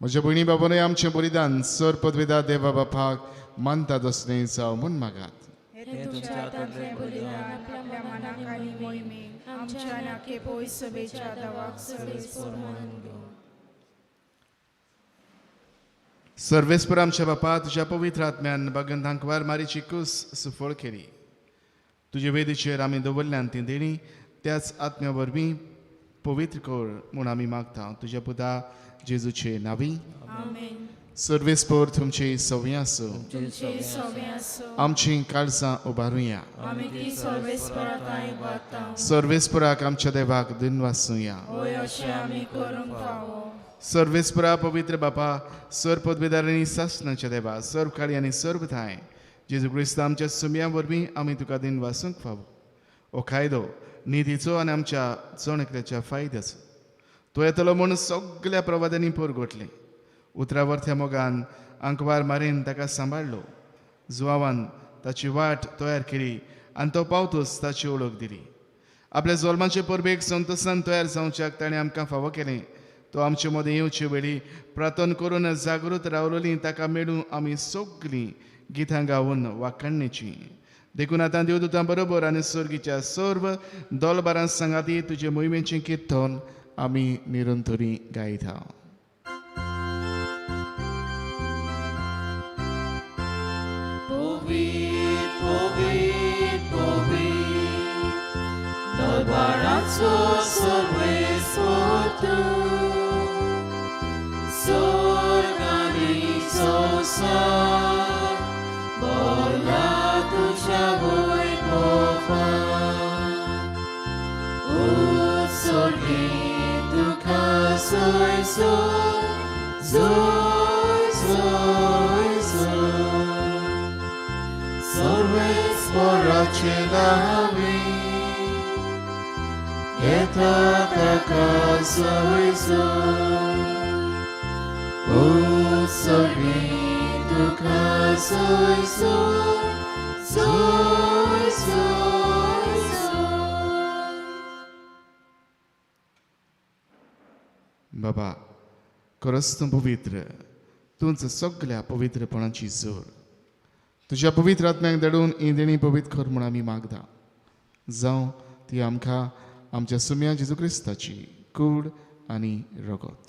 म्हज्या भयणी बाबानूय आमचें बलिदान सर पदवेदा देवा बापाक मानता तसलें जावं म्हूण मागात. हें तुमच्या हातांतलें बलिदान आपल्या मनाक आनी मोहिमेक आमच्या नाके पयस सभेच्या दवाक सर्वेस्पोर मानून घेवं. सर्वेस्पर आमच्या बापा, तुज्या पवित्र आत्म्यान बागन धांकवार मारीची कूस सुफळ केली. तुजे वेदीचेर आमी दवरल्यान ती देणी त्याच आत्म्या वरवीं पवित्र कर म्हूण आमी मागता, तुज्या पुता जेजूचे नावी. आमेन. सर्वेस्पर तुमची सवंय आसूं. तुमचे सवे आसूं. आमची काळजां उबारुया. आमी ती सर्वेस्परा थांय उबारता. सर्वेस्पराक आमच्या देवाक दिनवासुया. होय, अशें आमी करूंक फावो. सर्वेस्परा पवित्र बापा, सर पदवेदार आनी सासणाच्या देवा, सर्व काळी आनी सर्व थांय जेजू क्रिस्त आमच्या सुमया वरवीं आमी तुका दिनवासूंक फावो. हो कायदो निधीचो आनी आमच्या जण एकल्याच्या फायद्याचो. तो येतलो म्हूण सगल्या प्रवाद्यांनी पोरगोटलें. उतरा वरत्या मोगान आंकवार मारीन ताका सांबाळ्ळो. जुवावान ताची वाट तयार केली आनी तो पावतूच ताची वळख दिली. आपल्या जल्माचे परबेक संतोसान तयार जावच्याक ताणें आमकां फावो केलें. तो आमचे मदें येवचे वेळी प्रार्थना करून जागृत रावलोली ताका मेळूं आमी सगलीं गितां गावन वाखाणणेचीं. देखून आतां देवदूतां बरोबर आनी सर्गीच्या सर्व दोलबारां सांगाती तुजे मोहिमेचें किर्तन आमी निरंतरी गायता. पवित्र पवित्र पवित्र दरबाराचो सर्वेस्पर तूं, स्वर्ग आनी संवसार भरला तुज्या वैभवान. उत्सर्गीत तुका सोय सोय सोय सोय सोय सर्वेस्पराचे नांवी येता ताका सोय सोय. उत्सर्गीत तुका सोय सोय सोय सोय सोय. बाबा, खरोच तूं पवित्र, तूंच सगल्या पवित्रपणाची जोड. तुज्या पवित्र आत्म्याक धाडून ही देणी पवित्र कर म्हूण आमी मागता. जावं ती आमकां आमच्या सुम्या जेजू क्रिस्ताची कूड आनी रगत.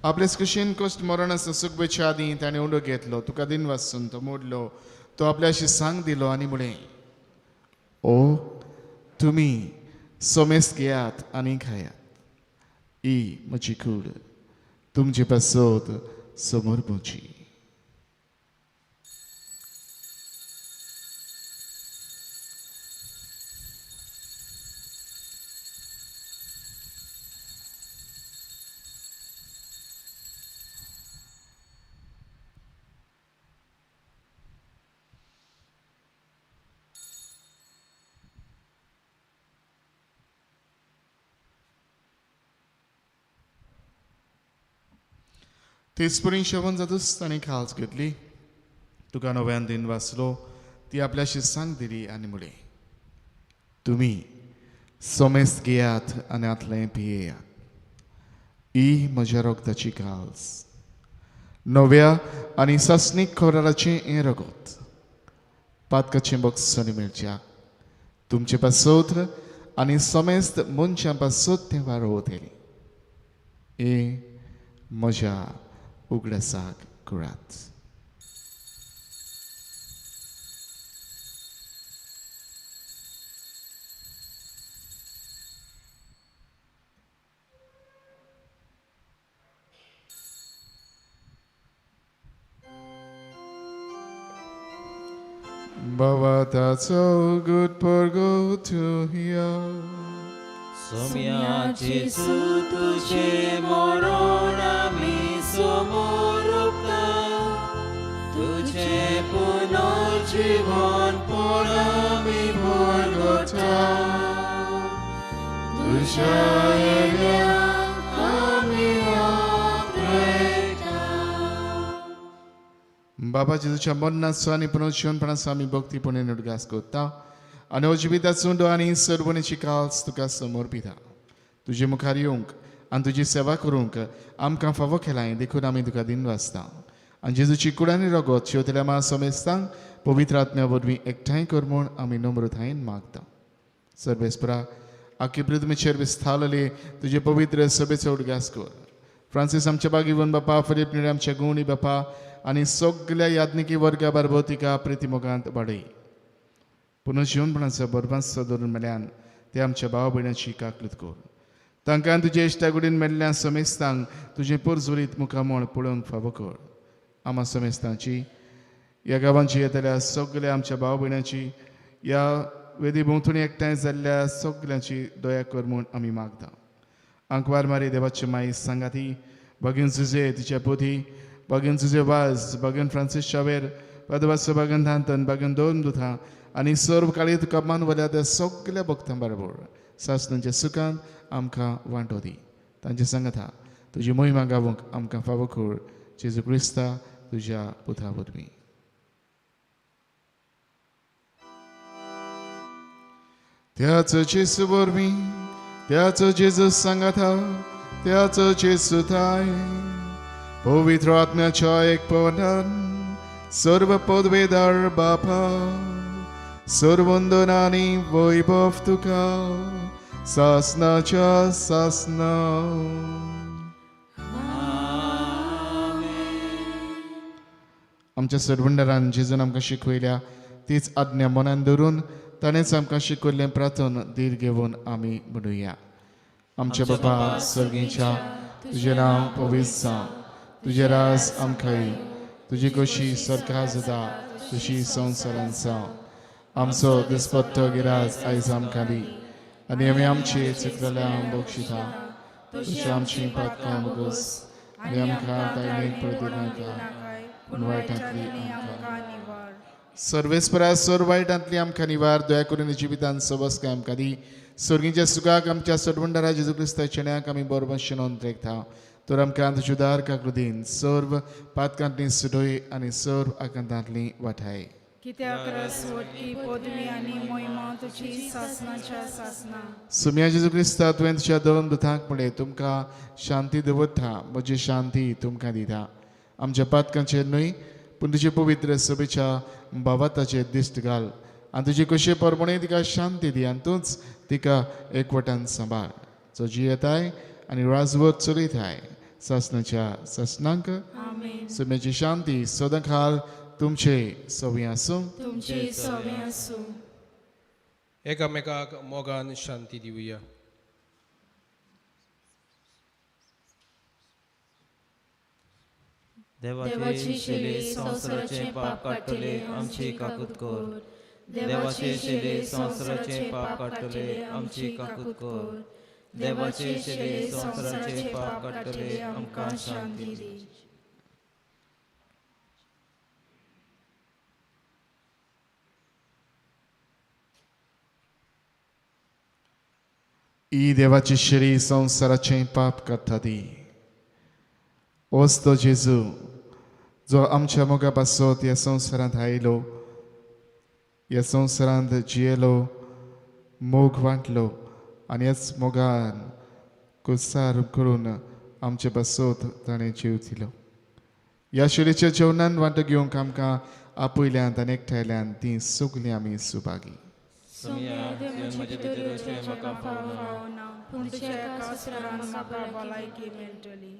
आपले कुशीन कश्ट मरण आसा सुखबेच्या आदीं ताणें उंडो घेतलो, तुका दिनवासून तो मोडलो, तो आपल्याशी सांग दिलो आनी म्हळें, ओ तुमी सोमेस घेयात आनी खायात, ही म्हजी कूड तुमचे पासत समोर म्हजी. तेचपरी शेवण जातूच ताणें खाज घेतली, तुका नव्यान दिन वाचलो, ती आपल्याशी सांग दिली आनी म्हळें, तुमी सोमेस घेयात आनी आतलें पियेयात, ही म्हज्या रगताची काल्स, नव्या आनी सासणीक खोराराचें हें रगत, पातकाचें बक्षणी मेळच्याक तुमचे पासत आनी समेस्त मनशां पासत तें वारोवतलें. हें म्हज्या उगडासाक करात. बाबा ताचो गुड परगोतुया. सोम्या जेजू तुझे मरण आमी समोर उरता, तुझे पुनर्जीवन पण आमी भरगता. तुझ्या येण्याक आमी आपयता. बाबा जेजूच्या मरणाचो आनी पुनर्जीवनपणाचो आमी भक्तीपणे उडगास करता आनी हो जिविताचो उंडो आनी सर्वणीची काल्स तुका समर्पिता. तुजे मुखार येवंक आनी तुजी सेवा करूंक आमकां फावो केलाय देखून आमी तुका दिनवासता. आनी जेजूची कूड आनी रगत शेवतल्या मा समेस्तांक पवित्र आत्म्या वरवीं एकठांय कर म्हूण आमी नम्रतायेन मागता. सर्वेस्परा आखी पृथ्वीचेर विस्तारलेले तुजे पवित्र सभेचो उडगास कर. फ्रांसीस आमच्या बागीवन बापा, फिलीप निरे आमच्या गुणी बापा आनी सगल्या याज्ञिकी वर्गा बारबो तिका प्रितीमोगांत वाडय. पुनर्जीवनपणाचो बरबांचो धरून मेल्यान ते आमच्या भाव भयणाची काकलूत कर. तांकां तुजे इश्टागुडीन मेल्ल्या समेस्तांक तुजें पोरजोरीत मुखामळ पळोवंक फावो कर. आमा समेस्तांची ह्या गांवांची येतल्या सगल्या आमच्या भाव भयणाची ह्या वेदी भोंवतणी एकठांय जाल्ल्या सगल्यांची दया कर म्हूण आमी मागता. आंकवार मारी देवाची माई सांगाती बागेन जुजे तिच्या पोथी बागेन जुजे वाज बागेन फ्रांसीस शावेर पदवासो बागेन धांतन बागेन दोन दुथा आनी सर्व काळी तुका मानवल्या त्या सगल्या भक्तां बरोबर सासणाच्या सुखान आमकां वांटो दी. तांचे सांगाता तुजी मोहिमा गावंक आमकां फावो कर. जेजू क्रिस्ता तुज्या पुता वरवीं. त्याच जेजू वरवीं, त्याच जेजू सांगाता, त्याच जेजू थाय पवित्र आत्म्याच्या एकपणान सर्व पदवेदार बापा सर्वंदन आनी वैभव तुका सासनाच्या सासना. आमच्या सरवंडरान जेजून आमकां शिकयल्या तीच आज्ञा मनान धरून ताणेंच आमकां शिकयल्लें प्रार्थन धीर घेवन आमी म्हणुया. आमच्या बापा सर्गीच्या, तुजें नांव पवित्र जावं, तुजें राज आमकां येवं, तुजी खोशी सरकार जाता तशी संवसारांत जावं. आमचो दिसपट्टो गिराज आयज आमकां दी आनी आमी आमची चुकलेल्या बक्षिता तशी आमची पातकां बोगस आनी आमकां तायणेक पडू पूण वायटांतली आमकां. सर्वेस्परा सर्व वायटांतली आमकां निवार. दया करून जिवितान सबस काय आमकां दी. सर्गीच्या सुखाक आमच्या सरवंडारा जेजू क्रिस्ताच्या चेण्याक आमी बरोबर शिनोन त्रेकता. तर आमकां तुज्या उदार काकृतीन सर्व पातकांतली सुटय आनी सर्व आकांतांतली वाठाय. कित्याक रस वटकी पदवी आनी मोहिमा तुजी सासनाच्या सासना. सुम्या जेजू क्रिस्ता तुवें तुज्या दोन दुतांक म्हणलें तुमकां शांती दवरता, म्हजी शांती तुमकां दिता. आमच्या पातकांचेर न्हय पूण तुजे पवित्र सभेच्या बाबाताचेर दिश्ट घाल आनी तुजे कशे प्रमाणे तिका शांती दी आनी तूंच तिका एकवटान सांबाळ. जो जियेताय आनी राजवत चलयताय सासनाच्या सासनांक. सुम्याची शांती सदांकाळ तुमचे सवी आसूं. तुमचे सवी आसूं. एकामेकाक मोगान शांती दिवया. देवाची शेली संवसाराचे पाप काडटले आमची काकूत कर. देवाची शेली संवसाराचे पाप काडटले आमची काकूत कर. देवाची शेली संवसाराचे पाप काडटले आमकां शांती दी. ई देवाची शेली संवसाराचें पाप काडटा ती. ओस तो जेजू जो आमच्या मोगा पासत ह्या संवसारांत आयलो, ह्या संवसारांत जियेलो, मोग वांटलो आनी ह्याच मोगान कुसार करून आमचे पासत ताणें जीव दिलो. ह्या शेळीच्या जेवणान वांटो घेवंक आमकां आपयल्यांत आनी एकठांयल्यान तीं सगलीं आमी सुभागी. पूण तुज्या एका सुत्रान म्हाका भलायकी मेळटली.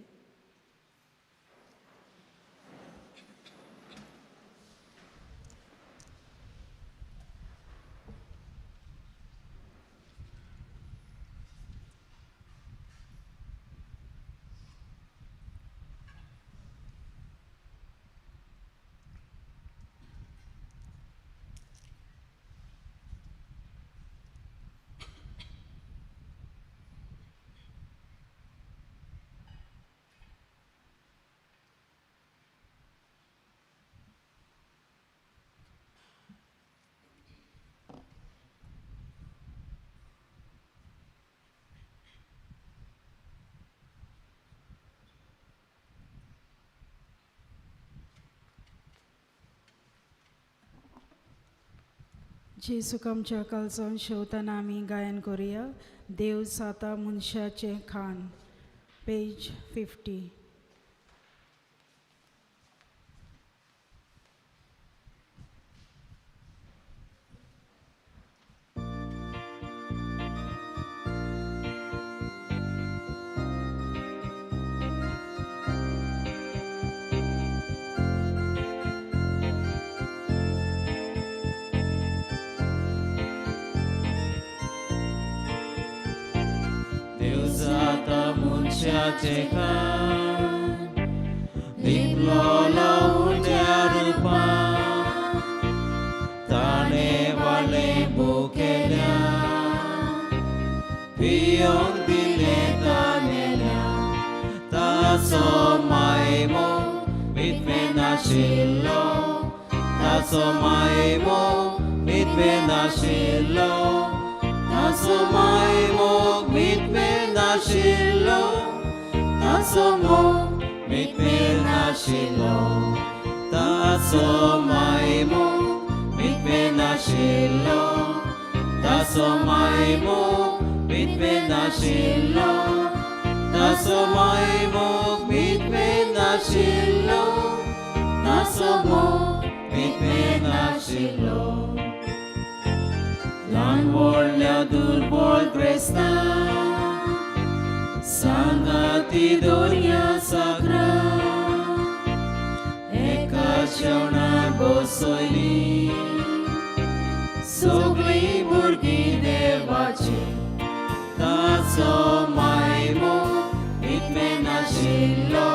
जेजूक आमच्या काळजान शेवतना आमी गायन करुया देव साता मनशाचें खाण पेज 50. मनशाचें खाण लिपलो उण्या रुपान ताणें वालें भुकेल्या पियोंक दिलें तानेल्या ताचो मायमो मितमेन आशिल्लो ताचो मायमो मितमेन आशिल्लो ताचो मायमो मितमेन आशिल्लो ताचो मोग मितमेन आशिल्लो ताचो मायमो मितमेन आशिल्लो ताचो मायमो मितमेन आशिल्लो ताचो मायमो मितमेन आशिल्लो ताचो मोग मितमेन आशिल्लो. ल्हान व्हडल्या दुर्बळ क्रिस्तांव सांगाती दर्या सागरा एका जेवणार बसयली सगळीं भुरगीं देवाची ताचो मायमो मितमेन आशिल्लो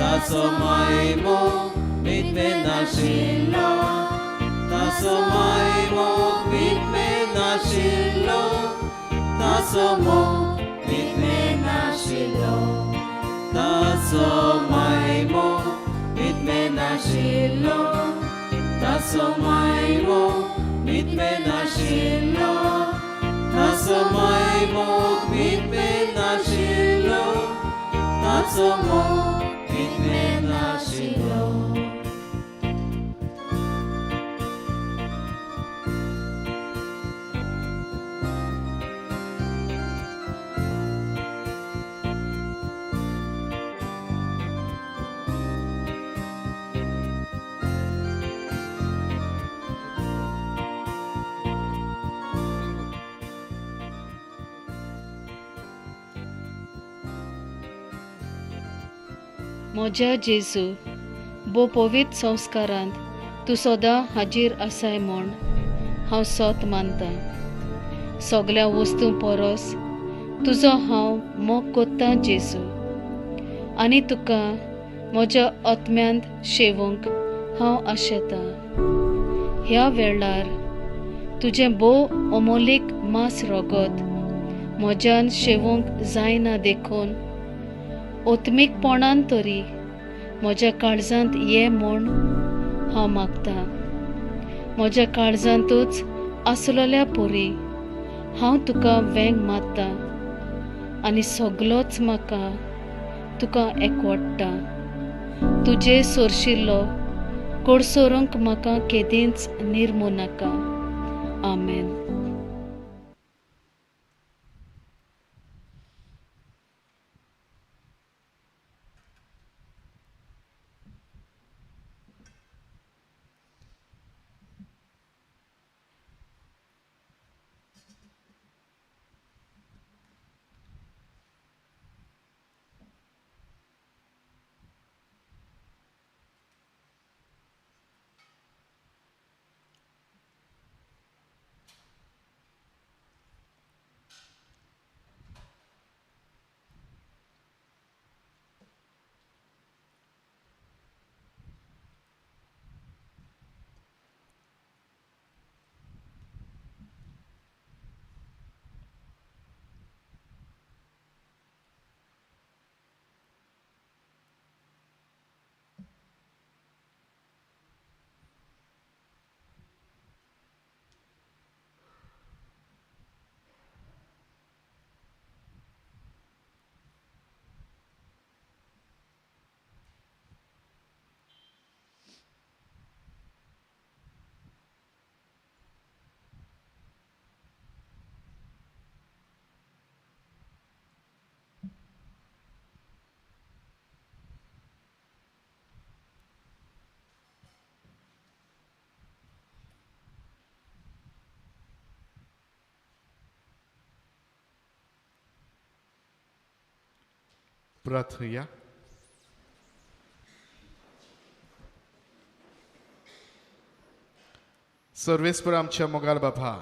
ताचो मायमो मितमेन आशिल्लो ताचो मायमो मितमेन आशिल्लो ताचो मोग मितमेन आशिल्लो ताचो मायमो मितमेन आशिल्लो ताचो मायमो मितमेन आशिल्लो ताचो मायमो मितमेन आशिल्लो ताचो मोग मितमेन आशिल्लो. म्हज्या जेजू भोव पवित्र संस्कारांत तूं सदां हाजीर आसाय म्हूण हांव सत मानतां. सगल्या वस्तूं परस तुजो हांव मोग कोत्तां जेजू आनी तुका म्हज्या आत्म्यांत शेवूंक हांव आशेतां. ह्या वेळार तुजें भोव अमोलीक मांस रगत म्हज्यान शेवूंक जायना देखून आत्मीकपणान तरी म्हज्या काळजांत ये म्हूण हांव मागतां. म्हज्या काळजांतूच आसलेल्या परी हांव तुका वेंग मारता आनी सगलोच म्हाका तुका एकवडटा. तुजे सोरशिल्लो कोडसोरूंक म्हाका केदींच निर्मू नाका. आमेन. प्रार्थया. सर्वेस्पर आमच्या मोगाळ बापा,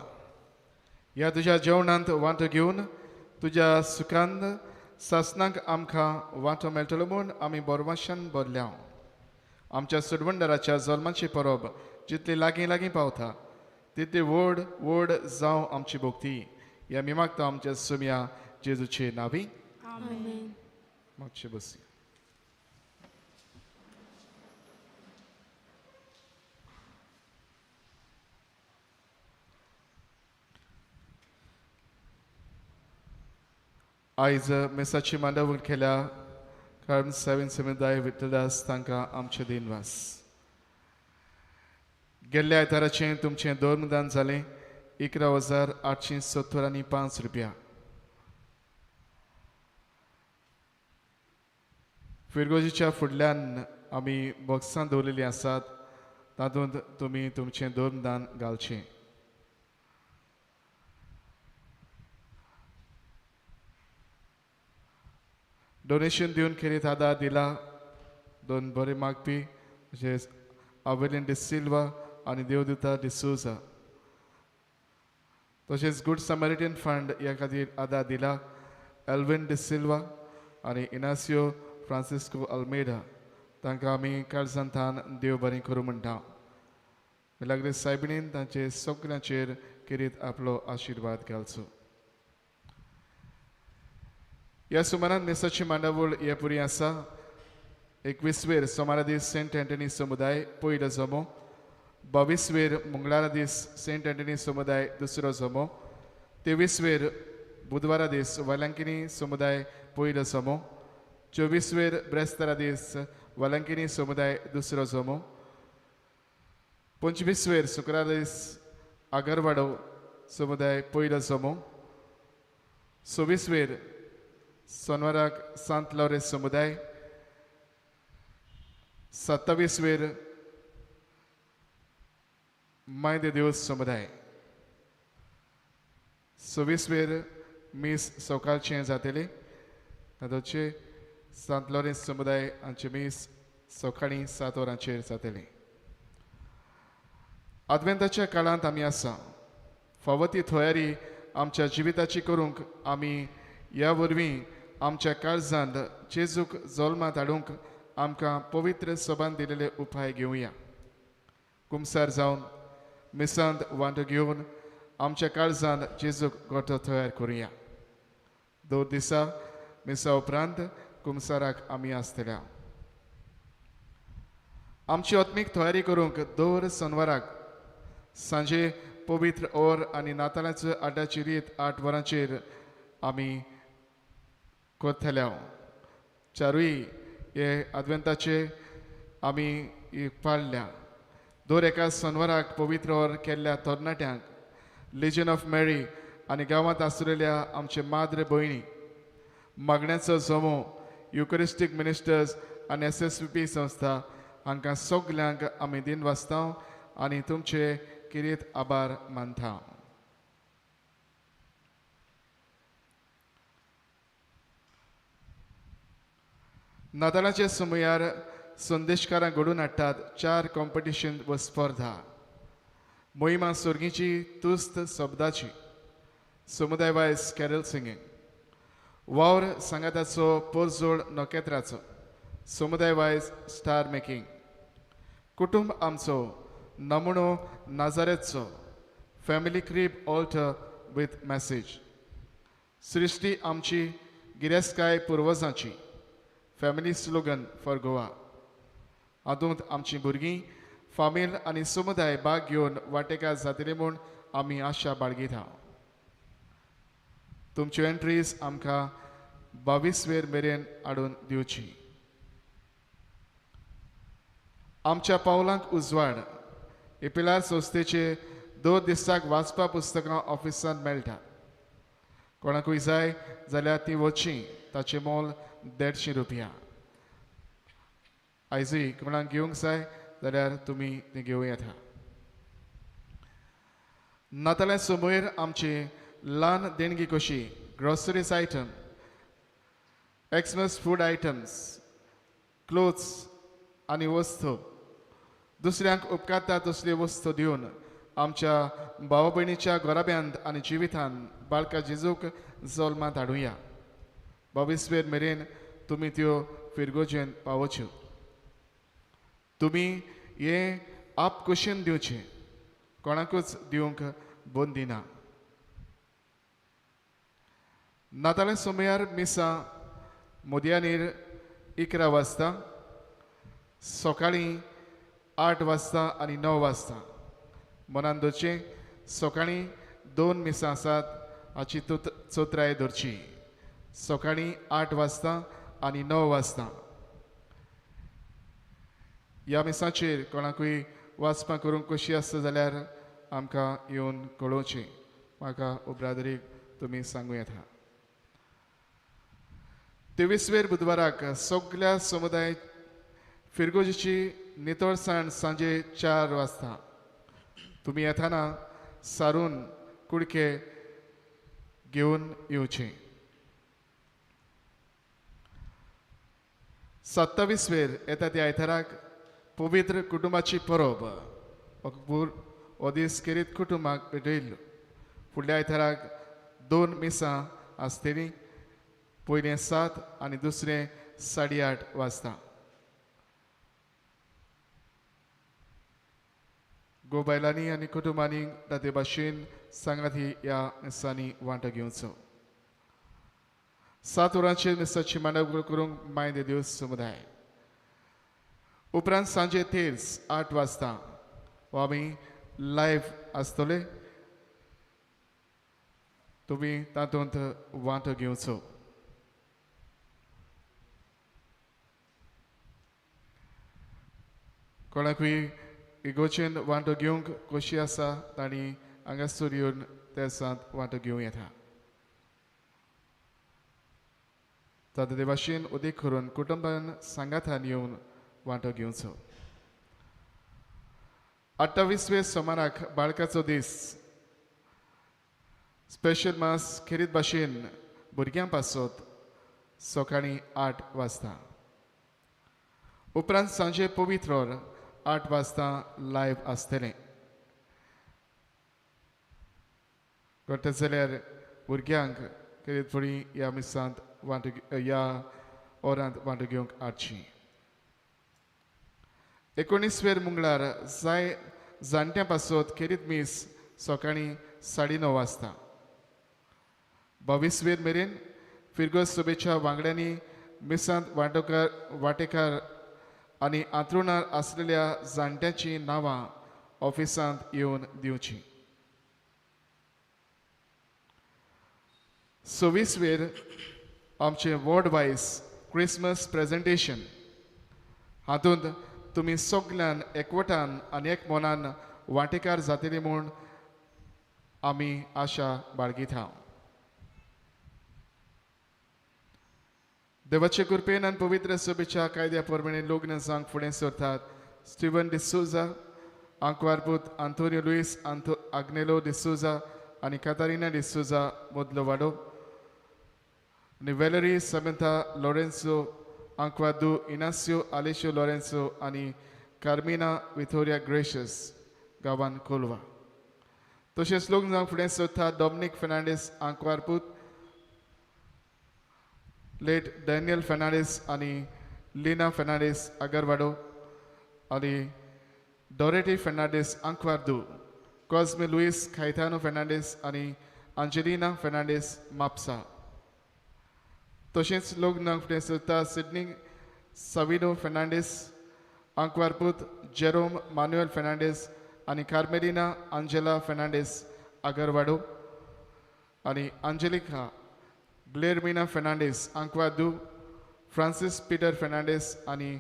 ह्या तुज्या जेवणांत वांटो घेवन तुज्या सुखांत सासनाक आमकां वांटो मेळटलो म्हूण आमी बोरवाशान भरल्या. आमच्या सुडवंडराच्या जल्माची परब जितली लागीं लागीं पावता तितली व्हड व्हड जावं आमची भक्ती. ह्या मी मागता आमच्या सुम्या जेजूचे नावी. मातशें बस. आयज मेसाची मांडावळ केल्या कारण सेवन समुदाय विठ्ठलदास तांकां आमचें दिनवास. गेल्ल्या आयताराचें तुमचें धर्मदान जालें 11,875 रुपया. फिरगोजीच्या फुडल्यान आमी बॉक्सां दवरलेलीं आसात, तातूंत तुमी तुमचें धर्मदान घालचें. डोनेशन दिवन खेरीत आदार दिला दोन बरे मागपी तशेंच आवेलीन डिसिल्वा आनी देवदूता डिसोजा. तशेंच गुड समॅरिटन फंड ह्या खातीर आदार दिला एल्विन डिसिल्वा आनी इनासियो फ्रांसिस्को अल्मेडा. तांकां आमी काळजांतान देव बरें करूं म्हणटा. मिलाग्रे सायबिणीन तांचे सगळ्यांचेर खेरीत आपलो आशिर्वाद घालचो. ह्या सुमारान मेसाची मांडावळ हे पुरी आसा. 21 वेर सोमारा दीस सेंट एंटनी समुदाय पयलो जमो, 22 वेर मंगळारा दीस सेंट एंटनी समुदाय दुसरो जमो, 23 वेर बुधवारा दीस वेलांकिनी समुदाय पयलो जमो, 24 वेर ब्रेस्तारा दीस वेलांकिनी समुदाय दुसरो जमो, 25 वेर शुक्रारा दीस आगरवाडो समुदाय पयलो जमो, 26 वेर सोनवाराक सांत लॉरेन्स समुदाय, 27 वेर माय दे देवस समुदाय, 26 वेर मीस सकाळचें जातलें. तातूंतचे सांत लॉरेन्स समुदाय हांचें मीस सकाळीं 7 वरांचेर जातलें. आदवेंताच्या काळांत आमी आसा. फावो ती तयारी आमच्या जिविताची करूंक आमी ह्या वरवीं आमच्या काळजांत जेजूक जल्मांत हाडूंक आमकां पवित्र सभान दिलेले उपाय घेवया. कुमसार जावन मिसांत वांटो घेवन आमच्या काळजांत जेजूक गोठो तयार करुया. 2 दिसा मिसा उपरांत कुमसाराक आमी आसतल्या. आमची आत्मीक तयारी करूंक दर सोनवाराक सांजे पवित्र और आनी नातालाचो आड्डाची रीत 8 वरांचेर आमी करतल्या. चारूय हे आदवेंताचे आमी पाळल्या. दर एका सोनवाराक पवित्र और केल्ल्या तरणाट्यांक लिजन ऑफ मेरी आनी गांवांत आसलेल्या आमचे माद्र भयणी मागण्याचो जमो युकरिस्टीक मिनिस्टर्स आनी SSVP संस्था हांकां सगल्यांक आमी दिन वाचता आनी तुमचे किरीत आभार मानता. नातालाचे समयार संदेशकारां घडून हाडटात 4 कॉम्पिटिशन व स्पर्धा. मोहिमा सोर्गीची तुस्त शब्दाची, समुदाय वायज कॅरल सिंगींग, वावर सांगाताचो पोरजोड नखेत्राचो, समुदाय वायज स्टार मेकिंग, कुटुंब आमचो नमुनो नाजारेचो, family crib altar with message, सृश्टी आमची गिरेस्तकाय पुर्वजांची, फॅमिली स्लोगन फॉर गोवा. हातूंत आमची भुरगीं फामील आनी समुदाय भाग घेवन वांटेकार जातली म्हूण आमी आशा बाळगिता. तुमच्यो एंट्रीज आमकां 22 वेर मेरेन हाडून दिवची. आमच्या पावलांक उजवाड एपिलार संस्थेचे 2 दिसाक वाचपा पुस्तकां ऑफिसांत मेळटा. कोणाकूय जाय जाल्यार ती वचची. ताचें मोल 150 रुपया. आयजूय कोणाक घेवंक जाय जाल्यार तुमी ती घेवं येता. नातालां समयर आमची ल्हान देणगी कशी groceries item Xmas food items, clothes आनी वस्तू दुसऱ्यांक उपकारता तसल्यो वस्तू दिवन आमच्या भाव भयणीच्या घराब्यांत आनी जिवितांत बाळका जेजूक जल्मांत हाडुया. 22 वेर मेरेन तुमी त्यो फिरगोजेन पावोच्यो. तुमी हे आप कुशीन दिवचें, कोणाकूच दिवंक बंदी ना. नातालां सोमयार मिसां मोदयानीर 11 वाजता, सकाळीं 8 वाजता आनी 9 वाजता. मनान दवरचें सकाळीं 2 मिसां आसात हाची चोत्राय दवरची. सकाळीं 8 वाजता आनी 9 वाजता. ह्या मिसांचेर कोणाकूय वाचपां करूंक कशी आसता जाल्यार आमकां येवन कळोवचें. म्हाका उपरादरीक तुमी सांगूं येता. 23 वेर बुधवाराक सगल्या समुदाय फिरगोजीची नितळसाण सांजे 4 वाजता. तुमी येताना सारून कुडके घेवन येवचे. 27 वेर येता त्या आयताराक पवित्र कुटुंबाची परब हो दीस खेरीत कुटुंबाक भेटयल्लो. फुडल्या आयताराक 2 मिसां आसतलीं. पयलें 7 आनी दुसरें 8:30 वाजता. गो बायलांनी आनी कुटुंबांनी ताते भाशेन सांगाती ह्या मिसांनी वांटो घेवचो. 7 वरांचेर मिसाची मांडव करूंक माय दे देव समुदाय. उपरांत सांजे तेर्स 8 वाजता हो आमी लायव्ह आसतले. तुमी तातूंत वांटो घेवचो. कोणाकूय इगोचेन वांटो घेवंक खोशी आसा तांणी हांगासर येवन तेर्सांत वांटो घेवं येता. ताते ते भाशेन उदीक करून कुटुंबान सांगातान येवन वांटो घेवचो. 28 वे सोमाराक बाळकाचो दीस. स्पेशल मास खेरीत भाशेन भुरग्यां पासत सकाळीं 8 वाजता. उपरांत सांजे पवित्र 8 वाजता लायव्ह आसतलें. घडटा जाल्यार भुरग्यांक खेरीत फुडें ह्या मिसांत वांटो ह्या ओरांत वांटो घेवंक हाडची. 19 वेर मंगळार जाय जाणट्यां पासत खेरीत मीस सकाळीं 9:30 वाजता. 22 वेर मेरेन फिरगोज सभेच्या वांगड्यांनी मिसांत वांटेकार आनी आंतरुणार आसलेल्या जाणट्यांचीं नांवां ऑफिसांत येवन दिवचीं. 26 वेर आमचें वॉर्ड वायज क्रिसमस प्रेजेंटेशन. हातूंत तुमी सगल्यान एकवटान आनी एक मनान वांटेकार जातली म्हूण आमी आशा बाळगिता. देवाचे कृपेन आनी पवित्र सभेच्या कायद्या प्रमाणे लग्न जावंक फुडें सरतात स्टिवन डिसोजा, आंकवारपूत आंतोनियो लुईस आग्नेलो डिसोजा आनी कातारिना डिसोजा मदलो वाडो आनी वेलरी समंथा लॉरेन्सो आंकवादू इनासियो आलेशियो लॉरेन्सो आनी कार्मिना विथोरिया ग्रेशस गांवान कोलवा. तशेंच लग्न जावंक फुडें सरता डॉमनीक फेर्नांडीस आंकवारपूत लेट डॅनियल फेर्नांडीस आनी लिना फेर्नांडीस आगरवाडो आनी डोरेटी फेर्नांडीस आंकवारदू, कॉस्मे लुईस खायतानो फेर्नांडीस आनी अंजेलिना फेर्नांडीस मापसा. तशेंच लग्न फुडें सरता सिडनी साविनो फेर्नांडीस आंकवारपूत जेरोम मानुएल फेर्नांडीस आनी कार्मेलिना अंजेला फेर्नांडीस आगरवाडो आनी अंजेलिका ग्लेरमिना फेर्नांडीस आंकवादू, फ्रांसीस पीटर फेर्नांडीस आनी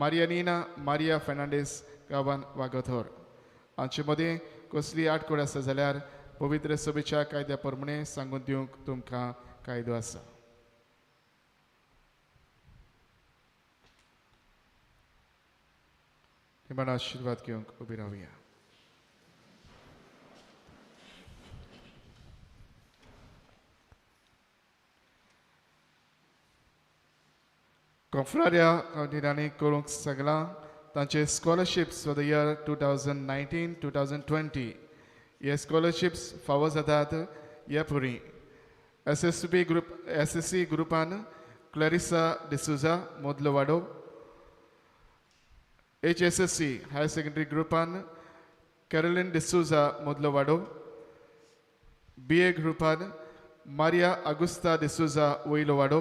मारियानिना मारिया फेर्नांडीस गांवान वागोथोर. हांचे मदीं कसली आटकोड आसा जाल्यार पवित्र सभेच्या कायद्या प्रमाणे सांगून दिवंक तुमकां कायदो आसा. आशिर्वाद घेवंक उबी रावया. कोंफ्रार्या कंटिन्यांनी करूंक सगलां तांचे scholarships for the year 2019 2020 हे स्कॉलरशिप्स फावो जातात हे पुरी S S B group S S C ग्रुपान क्लॅरिसा डिसुजा मोदलो वाडो H S S C higher secondary ग्रुपान कॅरोलिन डिसुजा मोदलो वाडो बी ए ग्रुपान मारिया आगुस्ता डिसुजा वयलो वाडो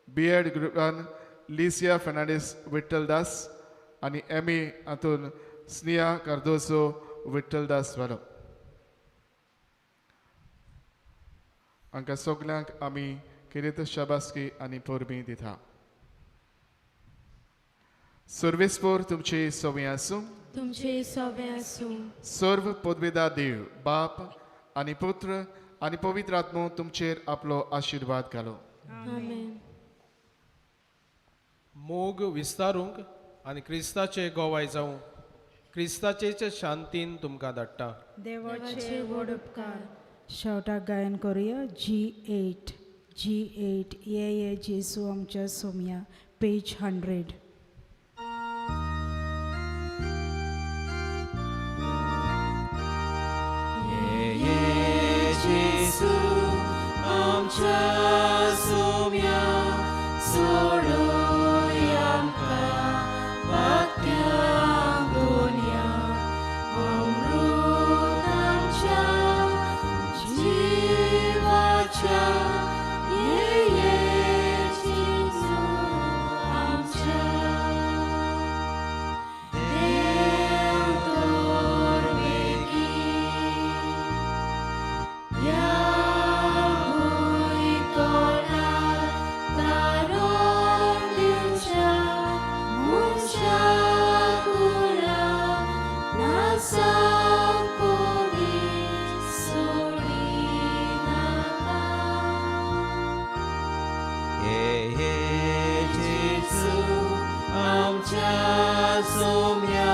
बी एड ग्रुपान लिसिया फर्नांडीस विठ्ठल दास आनी एम ए हातून स्नेहा कार्दोसो विठ्ठल दास वाडो. हांकां सगल्यांक आमी किरेत शाबासकी आनी परबीं दिता. सर्वेस्पोर तुमची सवंय आसूं. तुमचे सवे आसूं. सर्व पदवेदा देव बाप आनी पुत्र आनी पवित्र आत्मो तुमचेर आपलो आशिर्वाद घालो. आमेन. मोग विस्तारूंक आनी क्रिस्ताचे गोवाय जावं क्रिस्ताचेच शांतीन तुमकां धाडटा. देवाचे व्हड उपकार. शेवटाक गायन करुया G8 G8 ये ये जेसू आमच्या सोम्या पेज 100. ये जेसू आमच्या सोम्या सोडोय आमकां वाक्यां गोलया अमृत आमच्या जिवाच्या ये ये जेसू आमच्या देव तोर वेगीं ह्या भुंयतोलार तारोन दिवच्या मनशा कुळाक नासाक कोणी सोडिनाका. ये ये जेसू आमच्या सोम्या